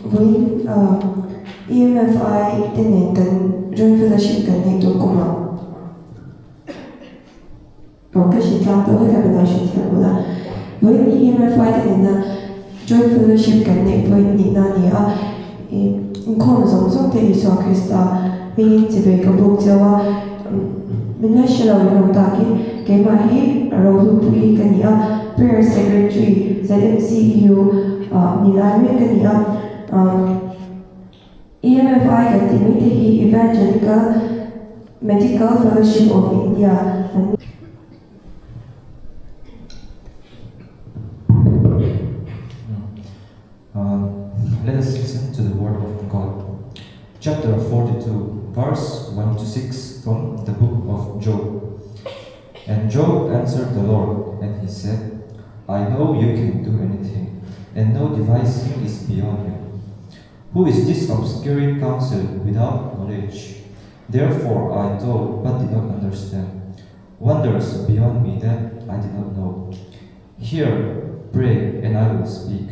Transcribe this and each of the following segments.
Vawiin EMFI te nen kan Joint Fellowship kan neih tur kumah aw ka hre tlang tawh hlek a ka lo hre thiam ula. Vawiin EMFI te nena Joint Fellowship kan neih vawiin nihna a ni a, inkhawm zawng zawng te Isua Krista hmingin chibei ka buk cheu a, min la hre lo in awm takin keimah hi Rohlupuii ka ni a, Prayer Secretary ZMCU ah ni lai mek ka ni a, EMFI kan tih mai te hi Evangelical Medical Fellowship of India an ni. Let us listen to the word of God. Chapter 42, verse 1 to 6 from the book of Job. And Job answered the Lord, and he said, I know you can do anything, and no devising is beyond you. Who is this obscuring counsel without knowledge? Therefore I thought, but did not understand. Wonders beyond me that I did not know. Hear, pray, and I will speak.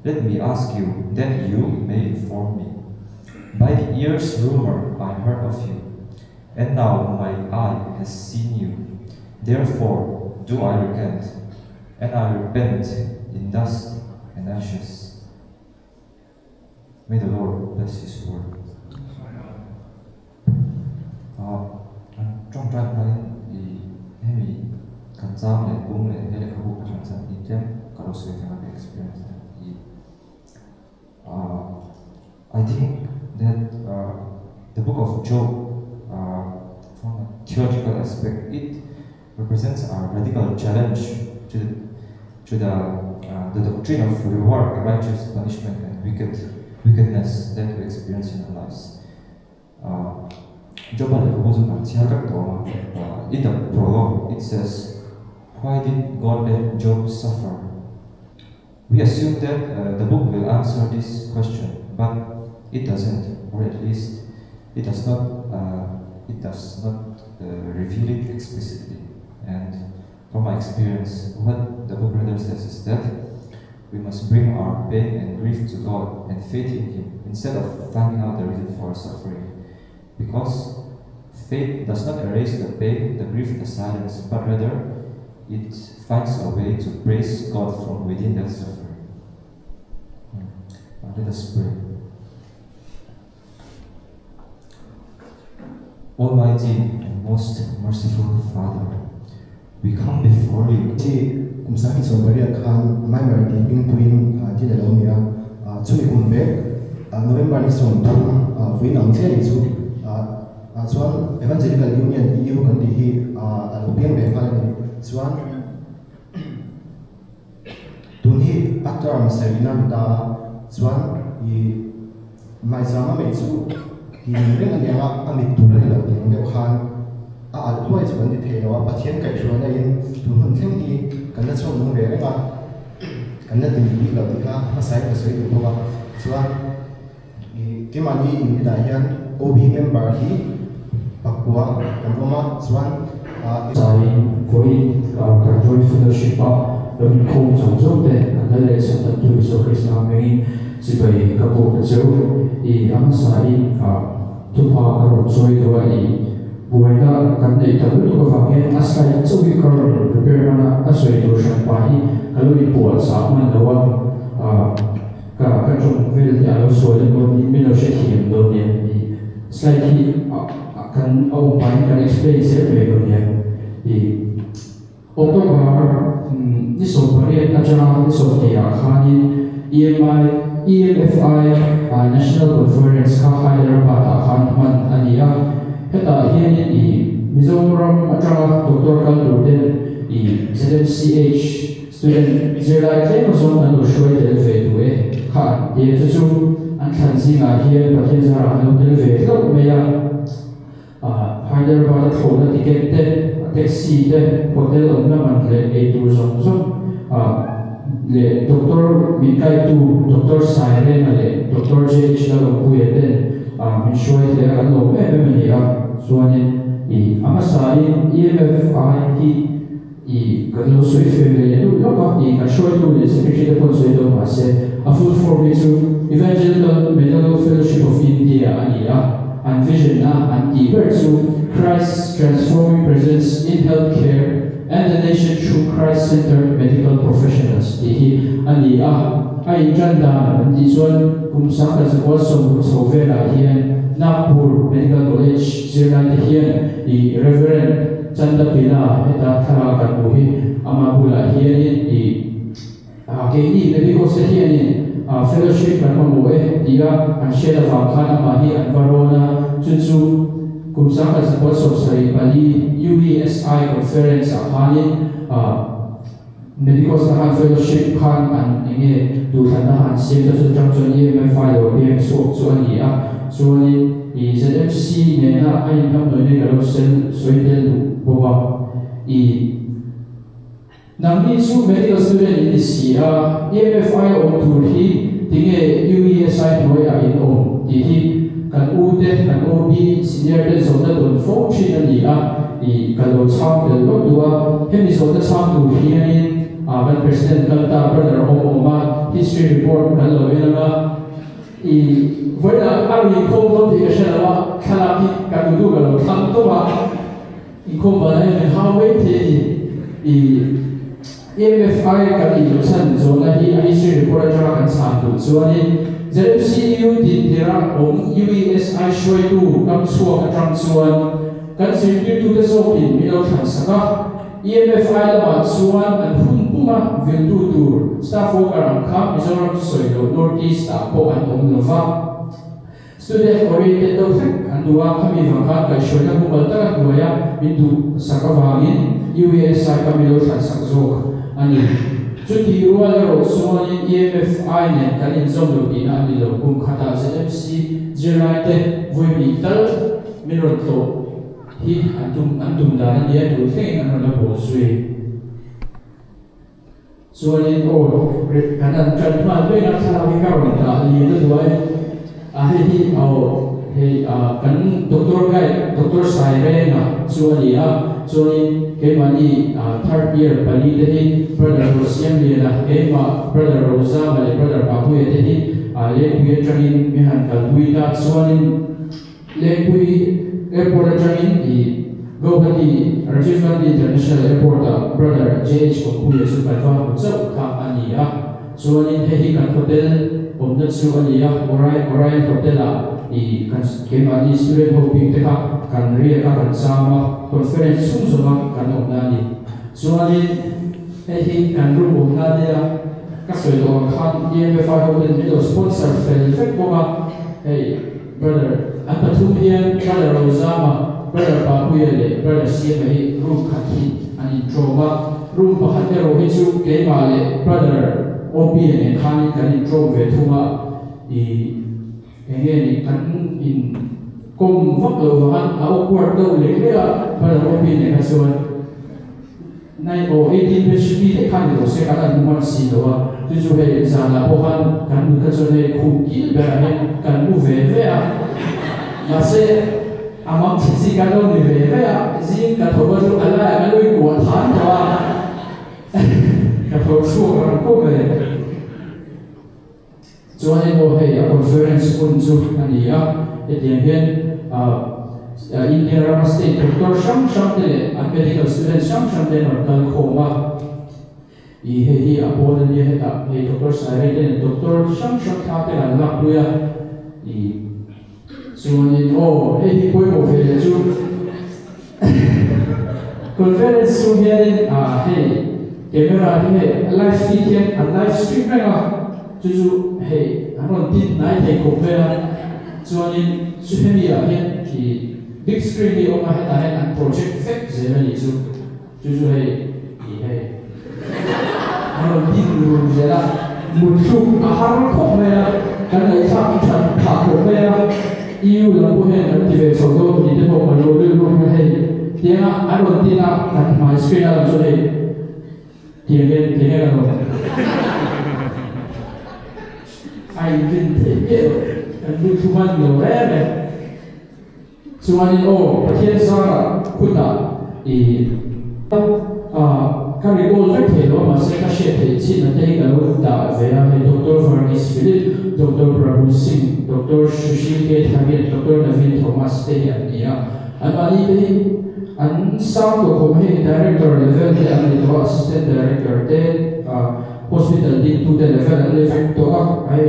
Let me ask you, that you may inform me. By the ear's rumor I heard of you, and now my eye has seen you. Therefore do I recant, and I repent in dust and ashes. May the Lord bless His word. Tawngtai hmain i hemi kan chang leh bung leh he lehkhabu ka hran chan hi tlem ka lo sawi thei ang ka experience te hi. I think that the book of Job from a theological aspect it represents a radical challenge to the to the the doctrine of reward righteous punishment and wicked wickedness that we experience in our lives. Job-a lehkhabu chu kan chhiar vek tawh a, in the prologue it says, Why did God let Job suffer? We assume that the book will answer this question, but it doesn't, or at least it does not it does not reveal it explicitly. And from my experience, what the book rather says is that we must bring our pain and grief to God and faith in Him instead of finding out the reason for our suffering. Because faith does not erase the pain, the grief, the silence, but rather it finds a way to praise God from within that suffering. Let us pray. Almighty and most merciful Father, we come before you. Chi kum sang hi 18 khan Myanmar tih hmingpuiin din a lo ni a, chumi kum vek November ni 30 vawiin ang chiah ni chu chuan Evangelical Union, EU, kan tih hi a lo piang ve nghal a ni. Chuan tun hi a term sarihna ni ta a, chuan i Maichama mei chu ti reng reng a niang a, a mit tur a ni lo tih ang deuh khan a alh hluai chu kan ti thei lo a, Pathian kaihhruaina in tun hun thleng hi kan la chhuak nung ve reng a, kan la ti mit bik lo tih kha hmasain ka sawi duh bawk a, chuan i keimahni unit ah hian OB member hi pakua kan awm a, chuan a. Zaiin vawiin kan Joint Fellowship a lo inkhawm zawng zawng te kan la leh chhan tan tu Isua Krista hmingin chibai ka buk a cheu. I a hmasa in thupa ka rawn chawi deuh a, i buaina kan neih tak lutuk avang hian a slide chauh hi ka rawn prepare hman a, a sawi tur hran pah hi ka lo inpuah chah hman lo a, ka ka tawng vel hi a lo sual emaw tih min lo hrethiam dawn nia. I slide hi a. Kan a awm pahin kan explain zel mai dawn nia. I October ni 18 atanga ni 20 ah khanin EMI, EMFI National Conference kha Hyderabad ah khan hman a ni a. Hetah hianin i Mizoram atanga doctor kal tur ten i ZMCH student zirlai tlem azawng an lo hruai tel ve duh e kha an ti a. Chu chu an thlan zingah hian Pathian zarah an lo tel ve hlauh mai a. Hyderabad a thlawhna ticket te, taxi te, hotel awmna man leh eitur zawng zawng leh doctor min kaitu Doctor Sairena leh Doctor JH Lalawmpuia ten min hruai thei a, kan lawm em em a ni a. Chuanin i a hmasain EMFI hi i kan lo sawi fel leh duh lawk a, i kan hruaitu leh secretary te pawh an sawi dawn mahse. A full form hi chu Evangelical Medical Fellowship of India a ni a, an vision a an tih ber chu Christ's Transforming Presence in Healthcare and the Nation Through Christ-Centered Medical Professionals tih hi a ni a. A intan dan an tih chuan kum 1960 chho velah hian Nagpur Medical College zirlaite hian i Reverend Chandapila heta thlalak kan hmuh hi ama bulah hianin i keini Pentecost te hianin fellowship kan mamawh e tia an hriat avang khan amah hi an va rawn a, chu chu kum 1974 UESI conference ah khanin Pentecost khan fellowship khan an enge duhthlanna kha an siam ta chu chang chuan EMFI lo piang chhuak chu a ni a, chuanin i ZMC nena a inhnamhnawih na hi ka lo sel sawi tel duh bawk a, i nangni chu medical student in ni si a, EMFI awm tur hi tinge UESI hnuaiah in awm tih hi kan u te kan OB senior te zawhna dawn fo thin a ni a, i ka lo chhang tel lawk duh a, hemi zawhna chhang tur hianin ah kan president kal ta brother awm awm a, history report kan lo en ang a, i vawiinah a rawn inkhawm dawn tih ka hre lo a, thlalak hi ka duh duh ka lo thlang tawp a, inkhawm banah hian min hau mai thei a ni, i EMFI kan ih loh chhan zawhna hi a history report atanga kan chhan duh chuanin ZMCU dintirah awm UESI hruaitu kam chhuak atang chuan kan zirtirtute zawkin min lo thlan sak a, EMFI lamah chuan an hun puma viltu tur staff worker ang kha Mizoram chu sawi loh North East ah pawh an awm lova. Student oriented deuh hlek an duh a, khami vang khan kaihhruaina mumal taka hnuaia min duh sak avangin UASI kha min lo thlan sak zawk a ni. Chuti rual erawh chuanin EMFI nen kan inzawm lo tihna a ni lo, kum khatah ZMC zirlaite vawi hnih tal min rawn tlawh hi an tum an tum dan a nia, tun thlengin an rawn la bawl zui. Chuanin aw kan han ṭan nghal mai a, thlalak hi ka rawn dah lian a duai a, hei hi aw hei kan doctor guide Doctor Sairenga chu a ni a, chuanin keimahni third year pali te hi Brother Rosiamliana, keimah Brother Rozama leh Brother Papuia te hi Lengpui aṭangin mi han kalpui ta, chuanin Lengpui Airport atangin i Guwahati Rajiv Gandhi International Airport ah Brother JH Kawngpuia chu kan va hmu chauh kha a ni a. Chuanin hei hi kan hotel awmna chu a ni a, Orion Orion Hotel ah i kan keimahni student ho bik te kha kan riak a, kan cham a, conference chhung zawnga kan awmna a ni. Chuanin hei hi kan room awmna a nia, ka sawi loh ang khan EMFI ho ten min lo sponsor fel vek bawk a, hei. Brother, an pathum hian Brother Rozama, Brother Papuia leh Brother Siama hi room khat hi an intrawm a, room pakhat erawh hi chu keimah leh Brother Opia nen khanin kan intrawm ve thung a, i eng nge ni kan in kawm vak loh vang a awkward deuh lek lek a, Brother Opia nen kha chuan. Nai aw, 18 batch mi te khan ni lo se kan an hmu hman si lo a, chu chu hei zanah pawh khan kan hmu kha chuan hei khum kil berah hian kan mu ve ve a, mahse a mang chhe chi kan lo ni ve ve a, zing ka tho kha chu a laiah kan lo inkuah than tawh a, ka tho chhuak rang khawp mai. Chuan emaw hei a conference hun chu a ni a, hetiang hian India rama state doctor hrang hrang te leh an medical student hrang hrang te an rawn kal khawm a, ih hei hi a pawn a nia hetah hei doctor Sairei te nen doctor hrang hrang thla te an lakpui a, ih chuanin aw hei hi pawimawh ve leh chu conference chhung hianin ah hei camera hi hei live feed hian an live stream reng a chu chu hei an rawn tin hnai thei khawp mai a chuanin chu hemi ah hian ih big screen hi a awm a hetah hian an project vek zel a nih chu chu chu hei ih hei an rawn tin run zel a mutthluk a har khawp mai a kan ngaihthlak that phah khawp mai a. EU lam pawh hian kan ti ve chho dawn tih te pawh kan lo rilru kha hei tianga an rawn tin a kan hmai screen a lam chuan hei tiang hian tiang hian a rawn a inrin theih miah loh kan lut thu hman lo reng e chuanin aw Pathian zarah khutah i ah. Ka recall vek thei lo a, mahse ka hriat theih chin a te hi ka lo dah ve a, hei Doctor Varghese Philip, Doctor Prabhu Singh, Doctor Sushil K Thagen, Doctor Naveen Thomas te hi an ni a. Anmahni te hi an sang tawh khawp a, hei Director level te an ni tawh a, Assistant Director te, Hospital dintute level an ni vek tawh a, hei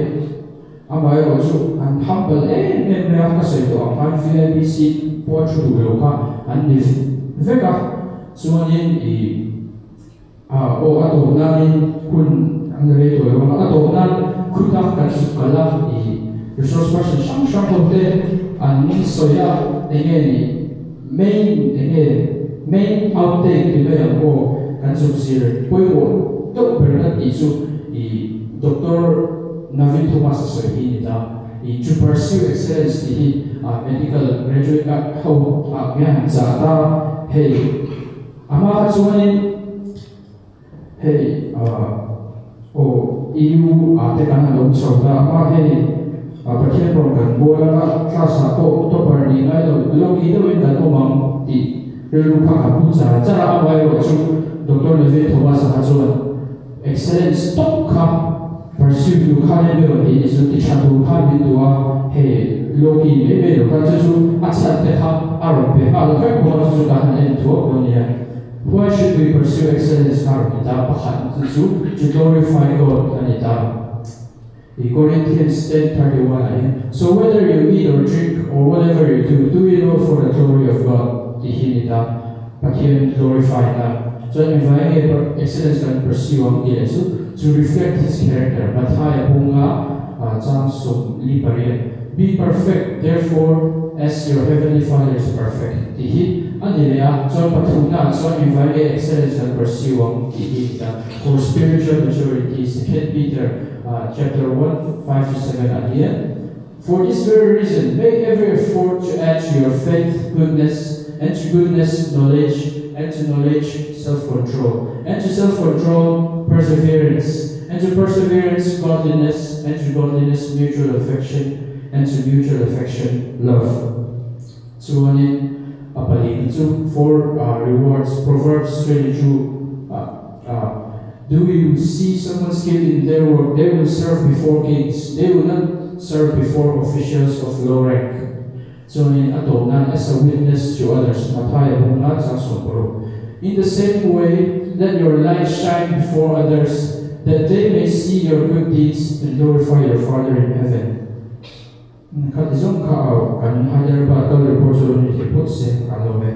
Amaherawh chu an humble em em mai a, ka sawi tawh ang khan VIP seat pawh a thu duh lo kha an ni vek a, chuanin ih ah aw a tawp nanin hun an rei tawh lo ang a, a tawp nan khuta kan zuk kal a, ih resource person hrang hrang ho te an sawi a, eng nge nih main eng nge main outtake ti mai ang aw kan zuk zir pawimawh deuh ber ka tih chu ih Doctor Navin Thomas a sawi hi ni ta. I to pursue excellence tih hi medical graduate ah ho ah nge han chah ta hei a hma kha chuanin hei aw EU ah te kan han awm chho ta a hma hei Pathian rawn kan bual anga class ah pawh topper nih ngai lo logi deuhin kan awm ang tih rilru kha ka pu char char a amaherawhchu Doctor Navin Thomas a kha chuan Excellence tawp kha pursue tur khan em emaw tih ni chu ti tha tur khan min duh a, hei Loki mai mai lo kha chu chu a chhan te kha a rawn pe nghal vek bawk a chu chu kan han en thuak dawn nia. Why should we pursue excellence kha a rawn ti ta, pakhat chu chu to glorify God a ni ta. I Corinthians 10:31 ah hian So whether you eat or drink or whatever you do, do it all for the glory of God tih hi a ni ta. Pathian glorify na. Chuan engvai nge excellence kan pursue ang tih leh chu to reflect his character Mathaia bunga chang 48 Be perfect therefore as your heavenly father is perfect tih hi a ni leh a. Chuan pathumna ah chuan engvai nge excellence kan pursue ang tih hi a ni ta. For spiritual maturity Second Peter chapter 1 5 to 7 ah hian For this very reason make every effort to add to your faith goodness and to goodness knowledge and to knowledge self-control and to self-control perseverance and to perseverance godliness and to godliness mutual affection and to mutual affection love. Chuanin a pali chu four rewards Proverbs 22 ah Do you see someone skilled in their work they will serve before kings they will not serve before officials of low rank. Chuanin a tawp nan as a witness to others Mathaia bunga chang sawm paruk In the same way let your light shine before others that they may see your good deeds and glorify your Father in heaven. Khati zawng kha au kan Hyderabad kal report chu lo ni thei phawt se ka lawm e.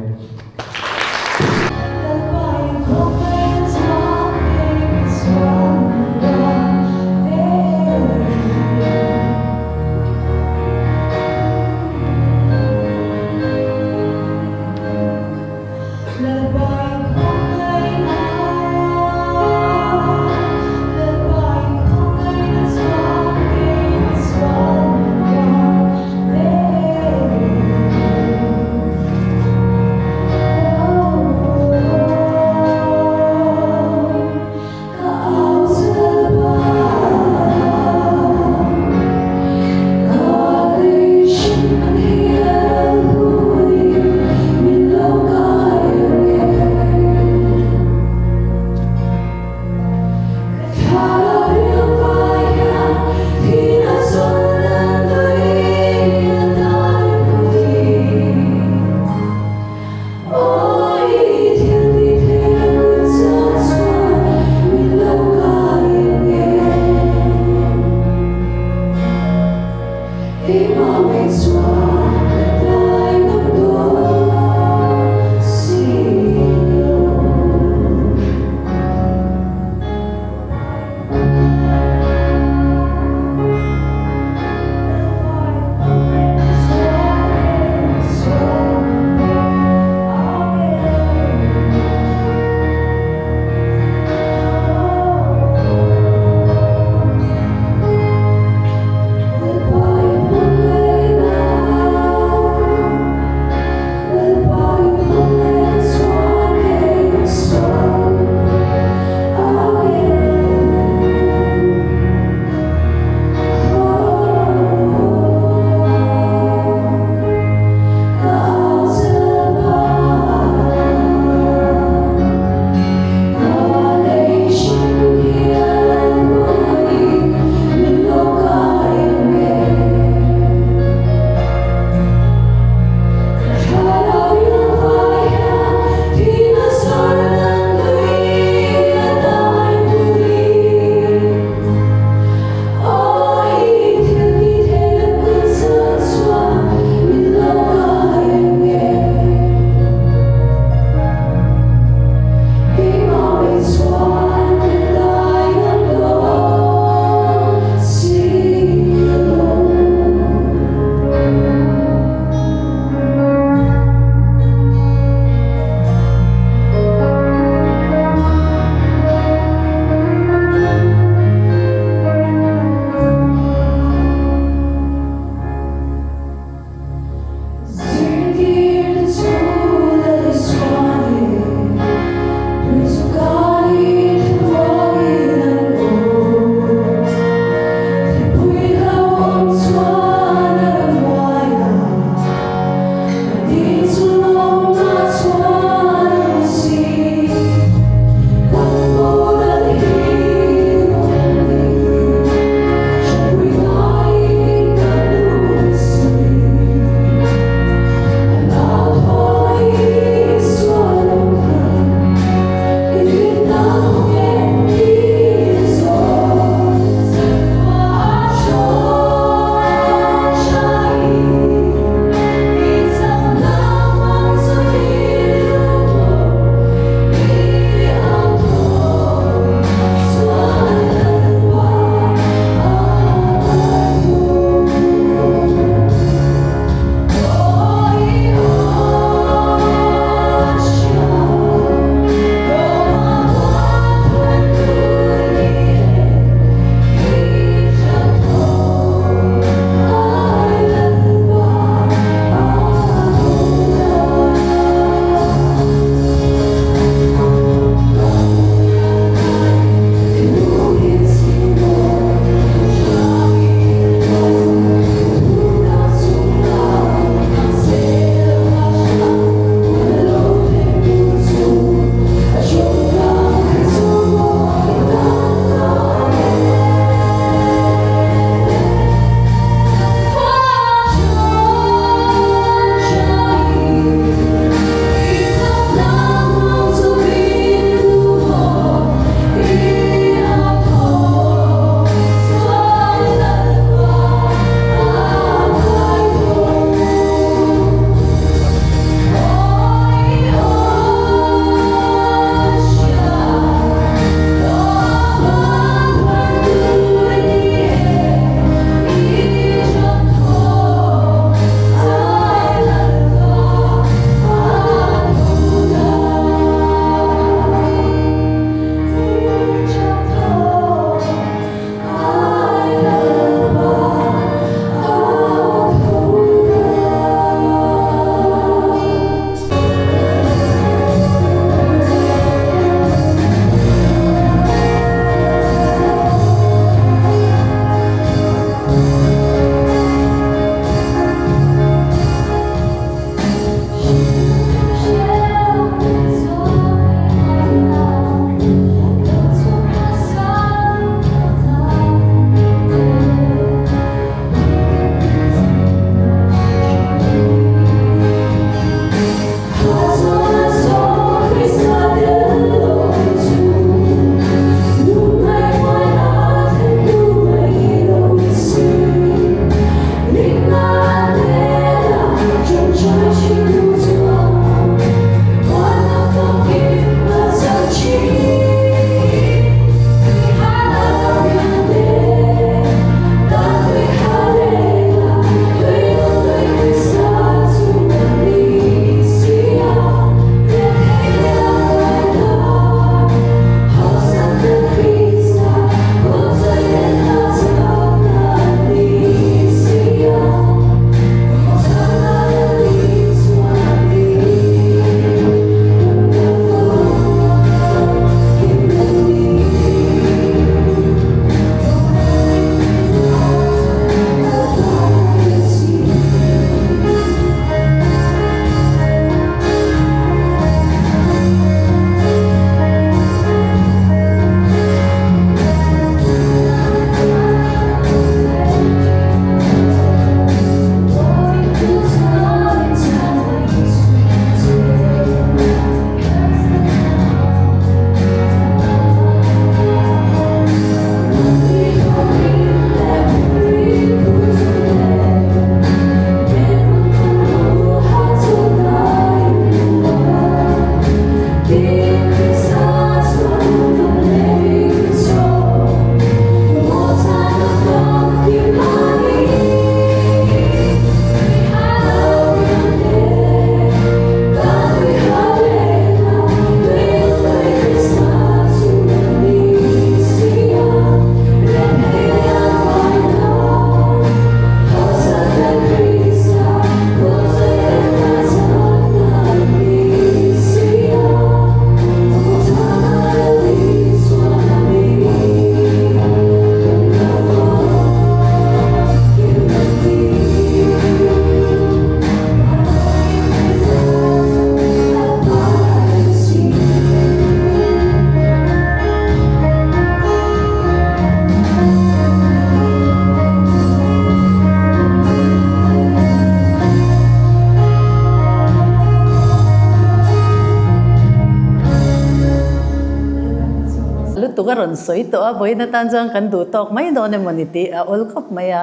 ka rawn sawi tawh a, vawiin atan chuan kan duh tawk mai dawn emaw ni tih a awl khawp mai a,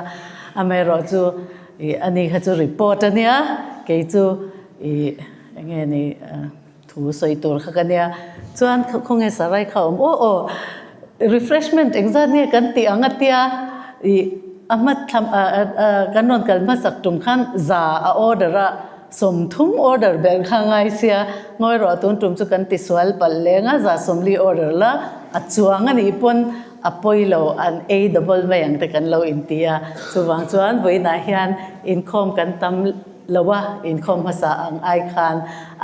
amaherawhchu ih ani kha chu report a nia, kei chu ih eng nge ni thu sawi tur kha ka nia, chuan khawnge sarai kha a awm aw aw refreshment engzat nge kan tih ang a tia ih a hma thlam kan rawn kal hmasak tum khan za a order a. Sawmthum order ber kha ngai sia, ngawi rawh tun tum chu kan ti sual palh leng a, za sawmli order la a chuang a nih pawn a pawi lo an ei double mai ang te kan lo inti a, chuvang chuan vawiinah hian inkhawm kan tam lo a, inkhawm hmasa ang ai khan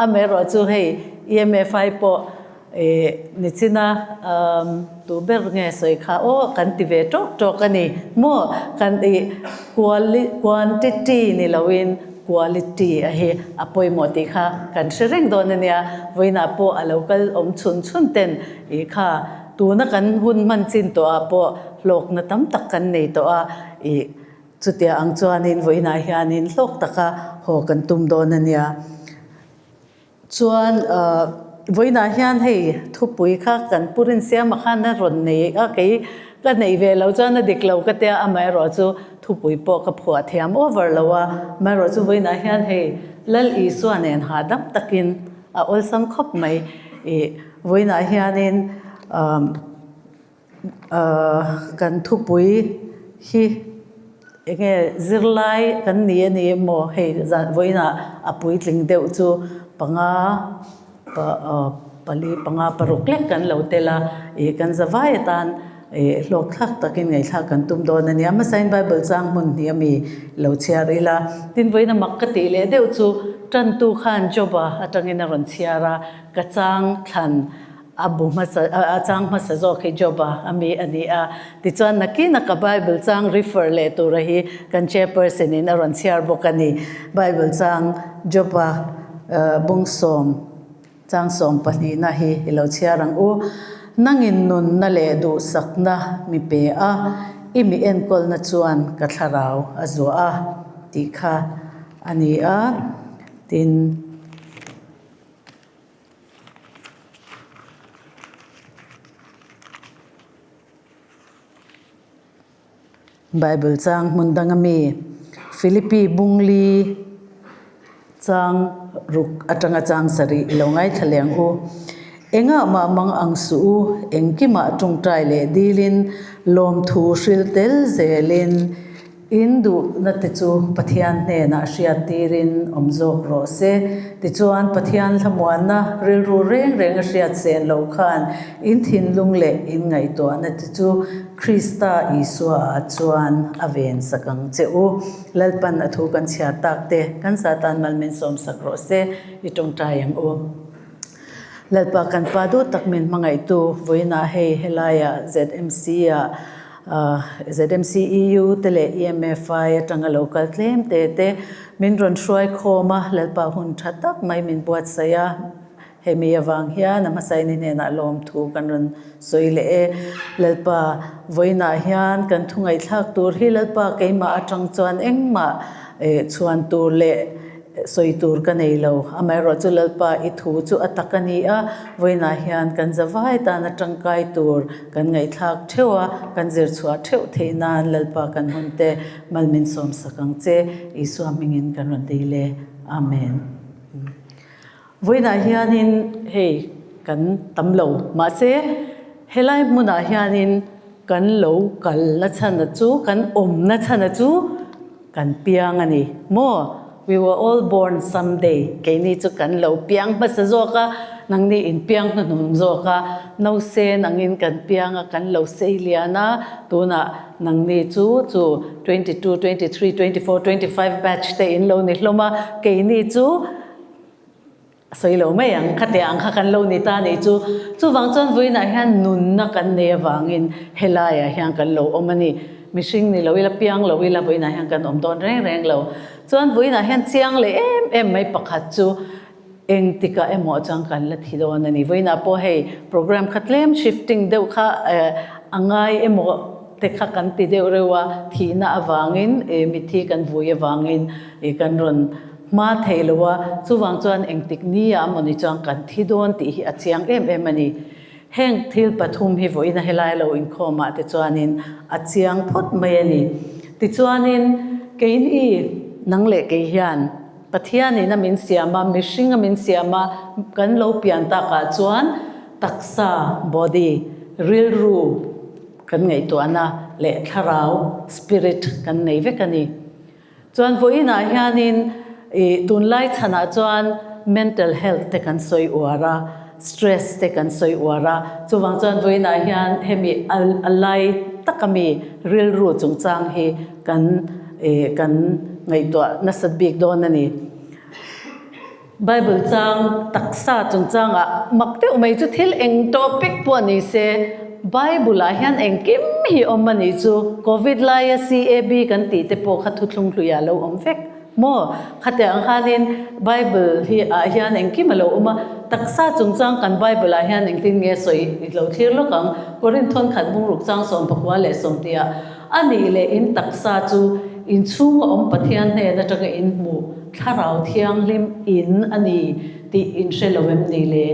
amaherawh chu hei EMFI pawh Ih, nichina tu ber nge sawi kha aw kan ti ve tawk tawk a ni maw? Kan ih quantity ni loin quality a hi a pawimawh tih kha kan hre reng dawn a nia. Vawiinah pawh a lo kal awm chhun chhun ten ih kha tuna kan hun hman chin tawhah pawh hlawkna tam tak kan nei tawh a, ih chutia ang chuanin vawiinah hianin hlawk taka haw kan tum dawn a nia. Chuan vawiinah hian hei thupui kha kan pu Rinsiama khan a rawn nei a, kei ka neih ve lo chuan a dik lo ka tia, amaherawhchu thupui pawh ka phuah thiam over lo a, amaherawhchu vawiinah hian hei Lal Isua nen hahdam takin a awlsam khawp mai ih vawiinah hianin Kan thupui hi enge zirlai kan ni a ni emaw hei zan vawiinah a puitling deuh chu panga pali panga paruk lek kan lo tel a ih kan zavai atan ih hlawk thlak takin ngaihthlak kan tum dawn a ni a hmasain bible chang hmun hnih ami lo chhiar ila tin vawiin a mak ka tih leh deuh chu tantu khan job-a atangin a rawn chhiar a ka chang thlan. A bu hmasa, a chang hmasa zawk hi Job-a a mi a ni a. Tichuan, nakinah ka Bible chang refer leh tura hi kan chairperson in a rawn chhiar bawk a ni. Bible chang Job-a bung sawm, chang sawm pahnihna hi i lo chhiar ang u. Nangin nunna leh duhsakna mi pe a, i mi enkawlna chuan ka thlarau a zuah a, tih kha a ni a. Tin. Bible chang hmun dang ami Philippi bungli chang ruk atanga chang sarih i lo ngaithla leh ang u. Engah mah mang ang suh u, engkimah tawngtai leh dilin lawmthu hril tel zelin In duhna te chu Pathian hnenah hriat tirin awm zawk rawh se. Tichuan, Pathian hlamuanna rilru reng reng a hriat sen loh khan in thinlung leh in ngaihtuahna te chu Krista Isua ah chuan a ven sak ang che u. Lalpan a thu kan chhiar tak te kan Satan mal min sawm sak rawh se, i tawngtai ang u. Lalpa kan Pa duh tak min hmangaihtu vawiinah hei helaiah ZMC ah ZMC EU te leh EMFI atanga lo kal tlem te te min rawn hruai khawm a, Lalpa hun tha tak mai min buatsaih a, hemi avang hian a hmasain i hnenah lawmthu kan rawn sawi leh e. Lalpa vawiinah hian kan thu ngaihthlak tur hi Lalpa keimah atang chuan engmah chhuan tur leh Sawi tur ka nei lo. Amaherawhchu Lalpa i thu chu a tak a ni a, vawiinah hian kan zavai tana tangkai tur kan ngaihthlak theuh a, kan zir chhuah theuh theih nan Lalpa kan hun te mal min sawm sak ang che, Isua hmingin kan rawn dil e. Amen. Vawiinah hianin hei kan tam lo, mahse helai hmunah hianin kan lo kal na chhan a chu, kan awm na chhan a chu, Kan piang a ni maw? We were all born someday, keini chu kan lo piang hmasa zawk a, nangni in piang hnuhnun zawk a, nause nangin kan piang a, kan lo sei lian a, tunah nangni chu chu 22, 23, 24, 25 batch te in lo ni hlawm a, keini chu sawi lo mai ang, khatiang ang kha kan lo ni ta nih chu. Chuvang chuan vawiinah hian nunna kan nei avangin helaiah hian kan lo awm a ni. Mihring ni lo ila, piang lo ila vawiinah hian kan awm dawn reng reng lo. Chuan vawiinah hian chiang leh em em mai pakhat chu engtikah emaw chuan kan la thi dawn a ni. Vawiinah pawh hei program kha tlem shifting deuh kha a ngai emaw te kha kan ti deuh reuh a, thihna avangin mithi kan vui avangin kan rawn Hma thei lo a, chuvang chuan engtik ni ah mawni chuan kan thi dawn tih hi a chiang em em a ni. Heng thil pathum hi vawiina helai lo inkhawmah te chuanin a chiang phawt mai a ni. Tichuanin keini nang leh kei hian Pathianin a min siam a, mihring a min siam a, kan lo pian takah chuan taksa, body, rilru kan ngaihtuahna leh thlarau, spirit, kan nei vek a ni. Chuan vawiinah hianin ih tunlai chhanah chuan mental health te kan sawi uar a, stress te kan sawi uar a, chuvang chuan vawiinah hian hemi a lai taka mi rilru chungchang hi kan ih kan ngaihtuah nasat bik dawn a ni. Bible chang taksa chungchangah mak deuh mai chu thil eng topic pawh ni se Bible ah hian engkim hi awm a nih chu. Covid laia CAB kan tih te pawh kha thuthlung hluiah a lo awm vek maw? Khatiang ang khanin Bible hi ah hian engkim a lo awm a, taksa chungchang kan Bible ah hian engtin nge sawi i lo thlir lawk ang. Korinth thawnkhat bungruk chang 18 a nih leh in taksa chu inchhunga awm Pathian hnen atanga in hmuh Thlarau Thianghlim in a ni tih in hre lo em ni le?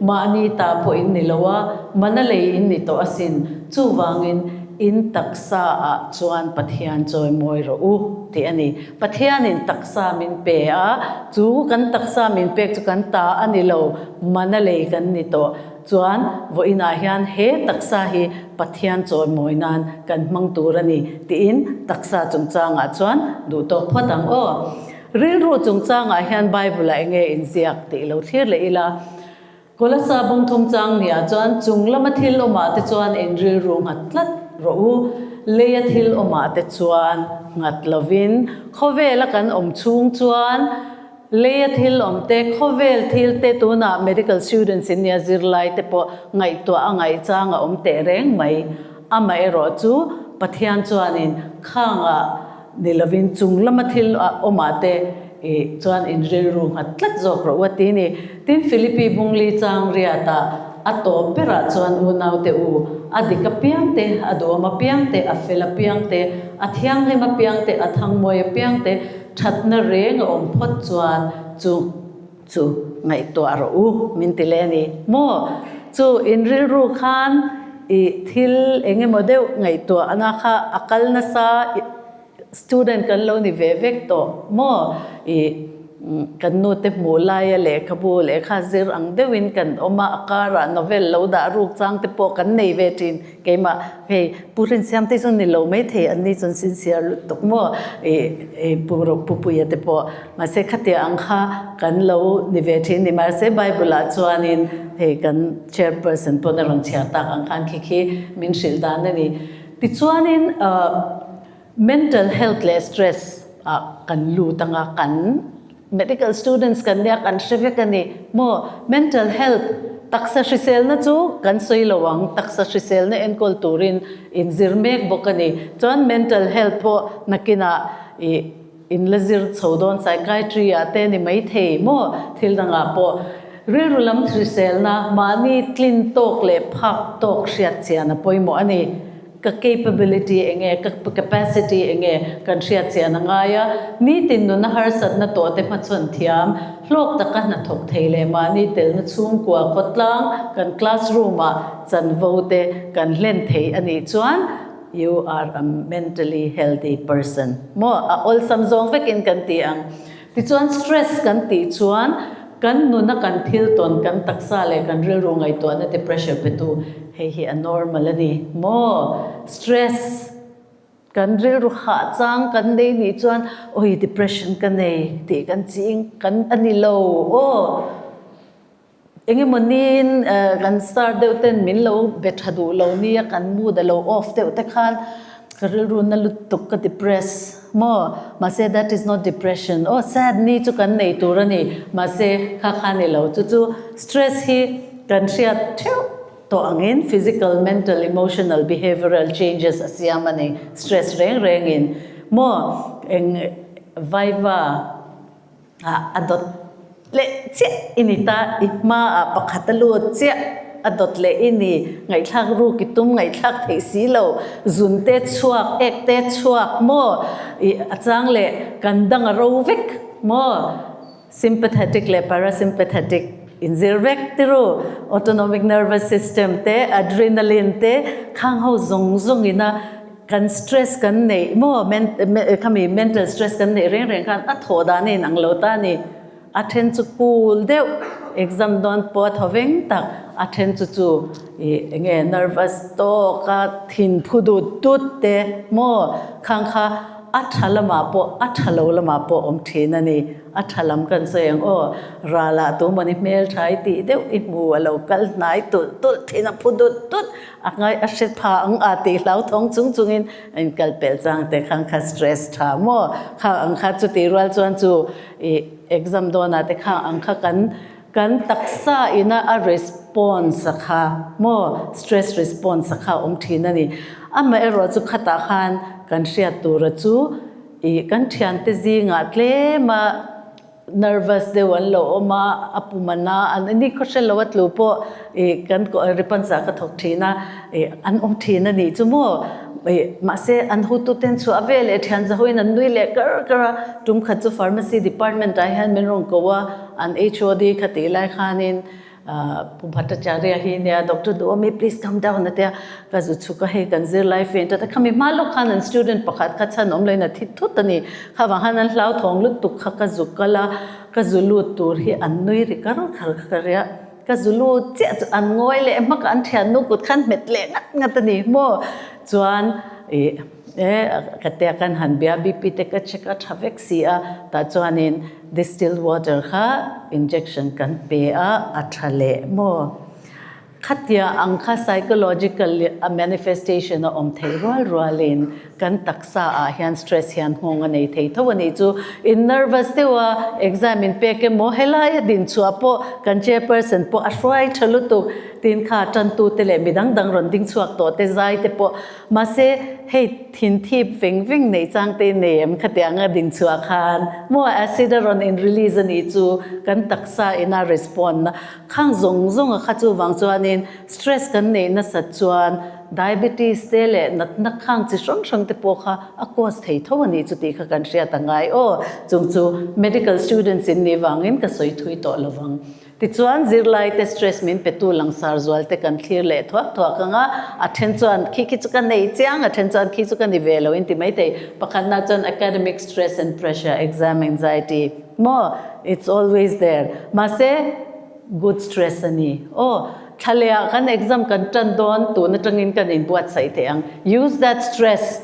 Mahni ta pawh in ni lo a, mana lei in ni tawh asin. Chuvangin in taksa ah chuan Pathian chawi mawi rawh u tih a ni. Pathianin taksa min pe a, chu kan taksa min pek chu kan ta a ni lo, mana lei kan ni tawh. Chuan vawiinah hian he taksa hi Pathian chawimawi nan kan hmang tur a ni tiin taksa chungchangah chuan duh tawk phawt ang aw. Rilru chungchangah hian Bible-ah eng nge inziak tih lo thlir leh ila. Kolasa bawngthum chang niah chuan chung lama thil awmah te chuan in rilru nghat tlat rawh u, leia thil awmah te chuan nghat lovin khawvela kan awm chhung chuan Leia thil awm te, khawvel thil te tunah medical students in nia zirlai te pawh ngaihtuah a ngaihchang a awm teh reng mai. Amaherawh chu Pathian chuanin khangah ni lovin chung lama thil awmah te ih chuan in rilru nghat tlat zawk rawh u a ti ni. Tin Philippi Bungli chang riatah a tawp berah chuan unaute u, a dik apiang te, a duhawm apiang te, a fel apiang te, a thianghlim apiang te, a thangmawi apiang te, Thatna reng a awm phawt chuan chu chu ngaihtuah rawh u min ti le a ni maw? Chu in rilru khan i thil eng emaw deuh ngaihtuahna kha a kal nasa student kan lo ni ve vek tawh maw? I Kan nute hmuh laia lehkhabu lehkha zir ang deuhin kan awm a, a karah novel lo dah ruk chang te pawh kan nei ve thin. Keimah hei Pu Rinsiam te chu ni lo maithei an ni chuan sincere lutuk maw ih Pu Pupuia te pawh. Mahse khatia ang kha kan lo ni ve thin ni. Mahse Bible ah chuanin hei kan chairperson pawn a rawn chhiar tak ang khan khi khi min hrilh dan a ni. Tichuanin Mental health leh stress ah kan lut anga kan medical students kan nia kan hre vek a ni maw mental health taksa hriselna chu kan sawi lo ang taksa hriselna enkawl turin in zir mek bawk a ni chuan mental health pawh nakinah ih in la zir chho dawn psychiatry ah te ni maithei maw thil dangah pawh rilru lam hriselna mahni tlin tawk leh phak tawk hriat chian a pawimawh a ni. Ka capability enge, ka capacity enge kan hriat chian a ngai a, nitin nuna harsatna tawh te hmachhawn thiam, hlawk taka hnathawk thei leh mahni telna chhungkua khawtlang kan classroom ah chanvo te kan hlen thei a nih chuan you are a mentally healthy person maw a awlsam zawng vekin kan ti ang. Tichuan stress kan tih chuan kan nuna kan thil tawn, kan taksa leh kan rilru ngaihtuahna te pressure petu hei hi a normal a ni maw? Stress kan rilru hah chang kan nei nih chuan awi depression ka nei tih kan ching kan a ni lo aw. Engemaw niin kan star deuh ten min lo be tha duh lo nia kan mood a lo off deuh te khan ka rilru na lutuk ka depress maw mahse that is not depression aw sad ni chu kan nei tur a ni mahse kha kha ni lo chu chu stress hi kan hriat theuh tawh angin physical mental emotional behavioural changes a siam a ni stress reng rengin maw eng viva a dawt leh chiah i ni ta, i hmaah pakhat a lut chiah a dawt leh i ni, ngaihthlak ruk i tum ngaihthlak theih si lo, zun te chhuak, ek te chhuak maw, i a chang leh kan dang a ro vek maw, sympathetic leh parasympathetic. inzir vek ti ru. Autonomic nervous system te, adrenaline te, khang ho zawng zawng ina kan stress kan neih maw, khami mental stress kan neih reng reng khan a thawh dan a inang lo ta a ni. A then chu cool deuh, exam dawn pawh a thaw veng tak, a then chu chu ih enge nervous tawk a thin phu dut dut te maw khang kha a tha lamah pawh a tha lo lamah pawh awm thin a ni. A tha lam kan sawi ang aw, ralah tu mawni hmel tha i tih deuh i hmu a lo kal hnai tulh tulh thin a phu dut dut a ngai a hre pha ang a tih hlauthawng chung chungin a inkal pelh chang te khang kha stress tha maw khang ang kha chutih rual chuan chu I exam dawnah te kha ang kha kan kan taksa ina a response a kha maw stress response a kha awm thin a ni. Amaherawh chu khatah khan kan hriat tura chu i kan thiante zingah tlema nervous deuh an lo awm a, a pum a na an ni khaw hre lo a tlu pawh i kan ripansa ka thawk thin a i an awm thin a nih chu maw. Mahse, an hotuten chhuah ve leh thian zahoin an nui leh kar kar a, tum khat chu Pharmacy Department ah hian min rawn ko a, an HOD kha tih lai khanin Pu Bhattacharya hi nia Doctor Duomi please come down a tia, ka zu chhuk a hei kan zirlai fe ta khami hma lawk khan an student pakhat kha chhan awm loin a thi thut a ni, kha vang khan an hlauthawng lutuk kha ka zu kal a, ka zu lut tur hi an nui ri kar kar kha ka ria. Ka zulu chiah chu an ngawi leh hmak a, an thiannu kut khan hmet leh ngat ngat a ni maw? Chuan ih e ka tia kan han bia BP te ka check a tha vek si a, tah chuanin distilled water kha injection kan pe a, a tha leh maw? Khatia ang kha psychological manifestation a awm theih rual rualin kan taksa ah hian stress hian nghawng a nei thei tho a nih chu. In nervous deuh a, exam in pek emaw helai a din chhuah pawh kan chairperson pawh a hruai tha lutuk tin kha tantu te leh midang dang rawn ding chhuak tawh te zai te pawh mahse hei thin thip veng veng nei chang te nei em khatiang a din chhuah khan maw acid a rawn in release a nih chu kan taksa ina respond na Khang zawng zawng a kha chuvang chuanin stress kan neih nasat chuan diabetes te leh natna khang chi hrang hrang te pawh kha a cause thei tho a nih chu tih kha kan hriat a ngai aw. Chung chu medical students in nih vangin ka sawi thui tawh lovang. Tichuan zirlai te stress min petu langsar zual te kan thlir leh thuak thuak ang a, a then chuan khi khi chu ka nei chiang, a then chuan khi chu ka ni ve lo in ti maithei. Pakhatna chuan academic stress and pressure, exam anxiety. Maw? It's always there. Mahse, good stress a ni. Aw, thla leh ah kan exam kan tan dawn, tun atangin kan inbuatsaih theih ang. Use that stress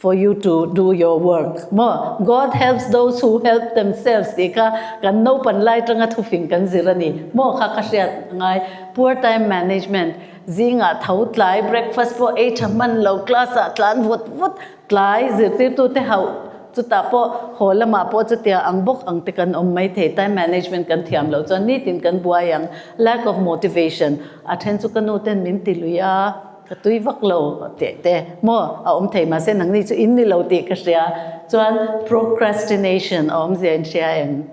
for you to do your work. Maw? God helps those who help themselves tih kha kan naupan lai atanga thufing kan zir a ni. Maw kha ka hriat ngai. Poor time management, zingah tho tlai, breakfast pawh ei tha hman lo, class ah tlan vut vut, Tlai zirtirtute hauh chutah pawh haw lamah pawh chutia ang bawk ang te kan awm mai thei. Time management kan thiam loh chuan nitin kan buai ang. Lack of motivation, a then chu ka nu ten min ti lui a, ka tui vak lo tih te maw a awm thei mahse nangni chu in ni lo tih ka hria. Chuan procrastination a awmzia in hria em?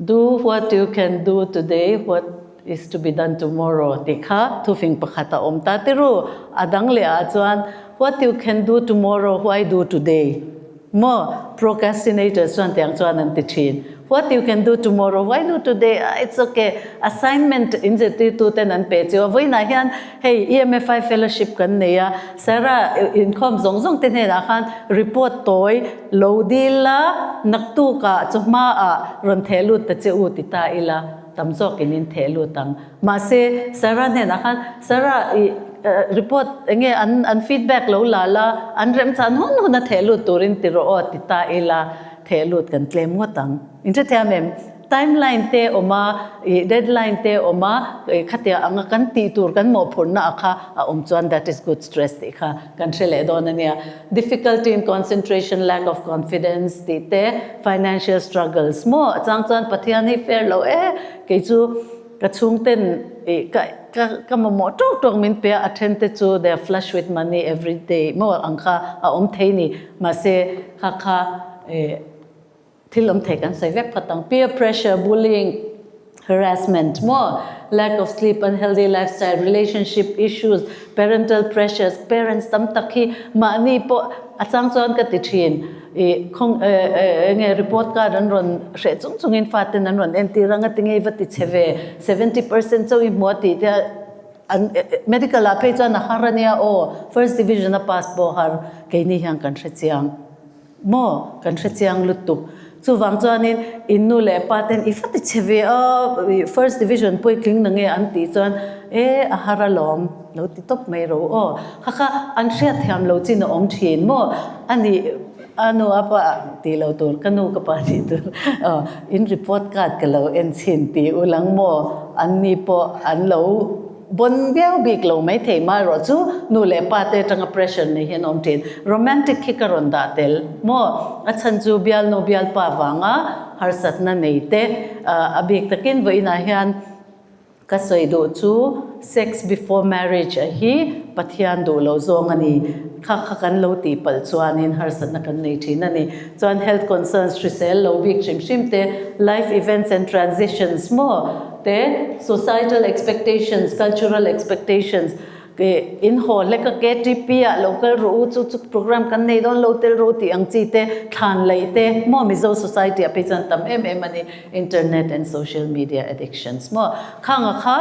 Do what you can do today, what is to be done tomorrow tih kha thufing pakhat a awm ta tiru. A dang leh ah chuan what you can do tomorrow, why do today? Maw? Procrastinators chuan tiang chuan an ti thin. What you can do tomorrow, why do today? Ah, it's okay. Assignment in zirtirtu ten an pe chu a. Vawiinah hian hei EMFI fellowship kan nei a, Sarah inkhawm zawng zawng te hnenah khan report tawi Lo dil la, naktukah chu hmaah rawn theh lut ta che u ti ta ila, tam zawkin in theh lut ang. Mahse, Sarah hnenah khan, Sarah, i report eng nge an an feedback lo la la, an remchan hun hun a theh lut turin ti rawh aw ti ta ila, theh lut kan tlem ngawt ang. In hrethiam em? Timeline te awm a, ih deadline te awm a, ih khatia anga kan tih tur kan mawhphurhna a kha a awm chuan that is good stress tih kha kan hre leh dawn a nia. Difficulty in concentration, lack of confidence tih te, financial struggles maw a chang chuan Pathian hi fair lo e, kei chu ka chhungten ih ka ka ka mamawh tawk tawk min pe a, a then te chu they are flush with money every day maw ang kha a awm thei ni. Mahse kha kha ih Thil awm thei kan sawi vek phawt ang. Peer pressure, bullying, harassment maw, lack of sleep, unhealthy lifestyle, relationship issues, parental pressures, parents tam tak hi mahni pawh a chang chuan ka ti thin. I khawng enge report card an rawn hreh chung chungin faten an rawn entir anga tinge i va ti che ve 70% chauh i hmu a tih te an medical ah phei chuan a har ania aw first division a pass pawh har keini hian kan hre chiang maw kan hre chiang lutuk chuvang chuanin in nu leh pa ten i va ti che ve a first division pawh i tling na nge an tih chuan e a har alawm. Lo ti tawp mai ro aw. Kha kha an hriat thiam lo chin a awm thin maw? A nih a nu a pa tih lo tur ka nu ka pa tih tur aw in report card ka lo en chhin tih u lang maw? An ni pawh an lo bawn viau bik lo mai thei ma erawh chu nu leh pa te atanga pressure nei hian awm thin. Romantic khi ka rawn dah tel maw? A chhan chu bialnu bialpa vanga harsatna nei te a bik takin vawiinah hian Ka sawi duh chu sex before marriage a hi Pathian duh lo zawng a ni. Kha kha kan lo tih palh chuanin harsatna kan nei thin a ni. Chuan health concerns hrisel lo bik hrim hrim te, life events and transitions maw te, societal expectations, cultural expectations, In haw hlek a KTP ah lo kal rawh u chu chu program kan nei dawn lo tel rawh u tih ang chi te thlan laih te maw Mizo society ah phei chuan tam em em a ni internet and social media addictions maw khang a kha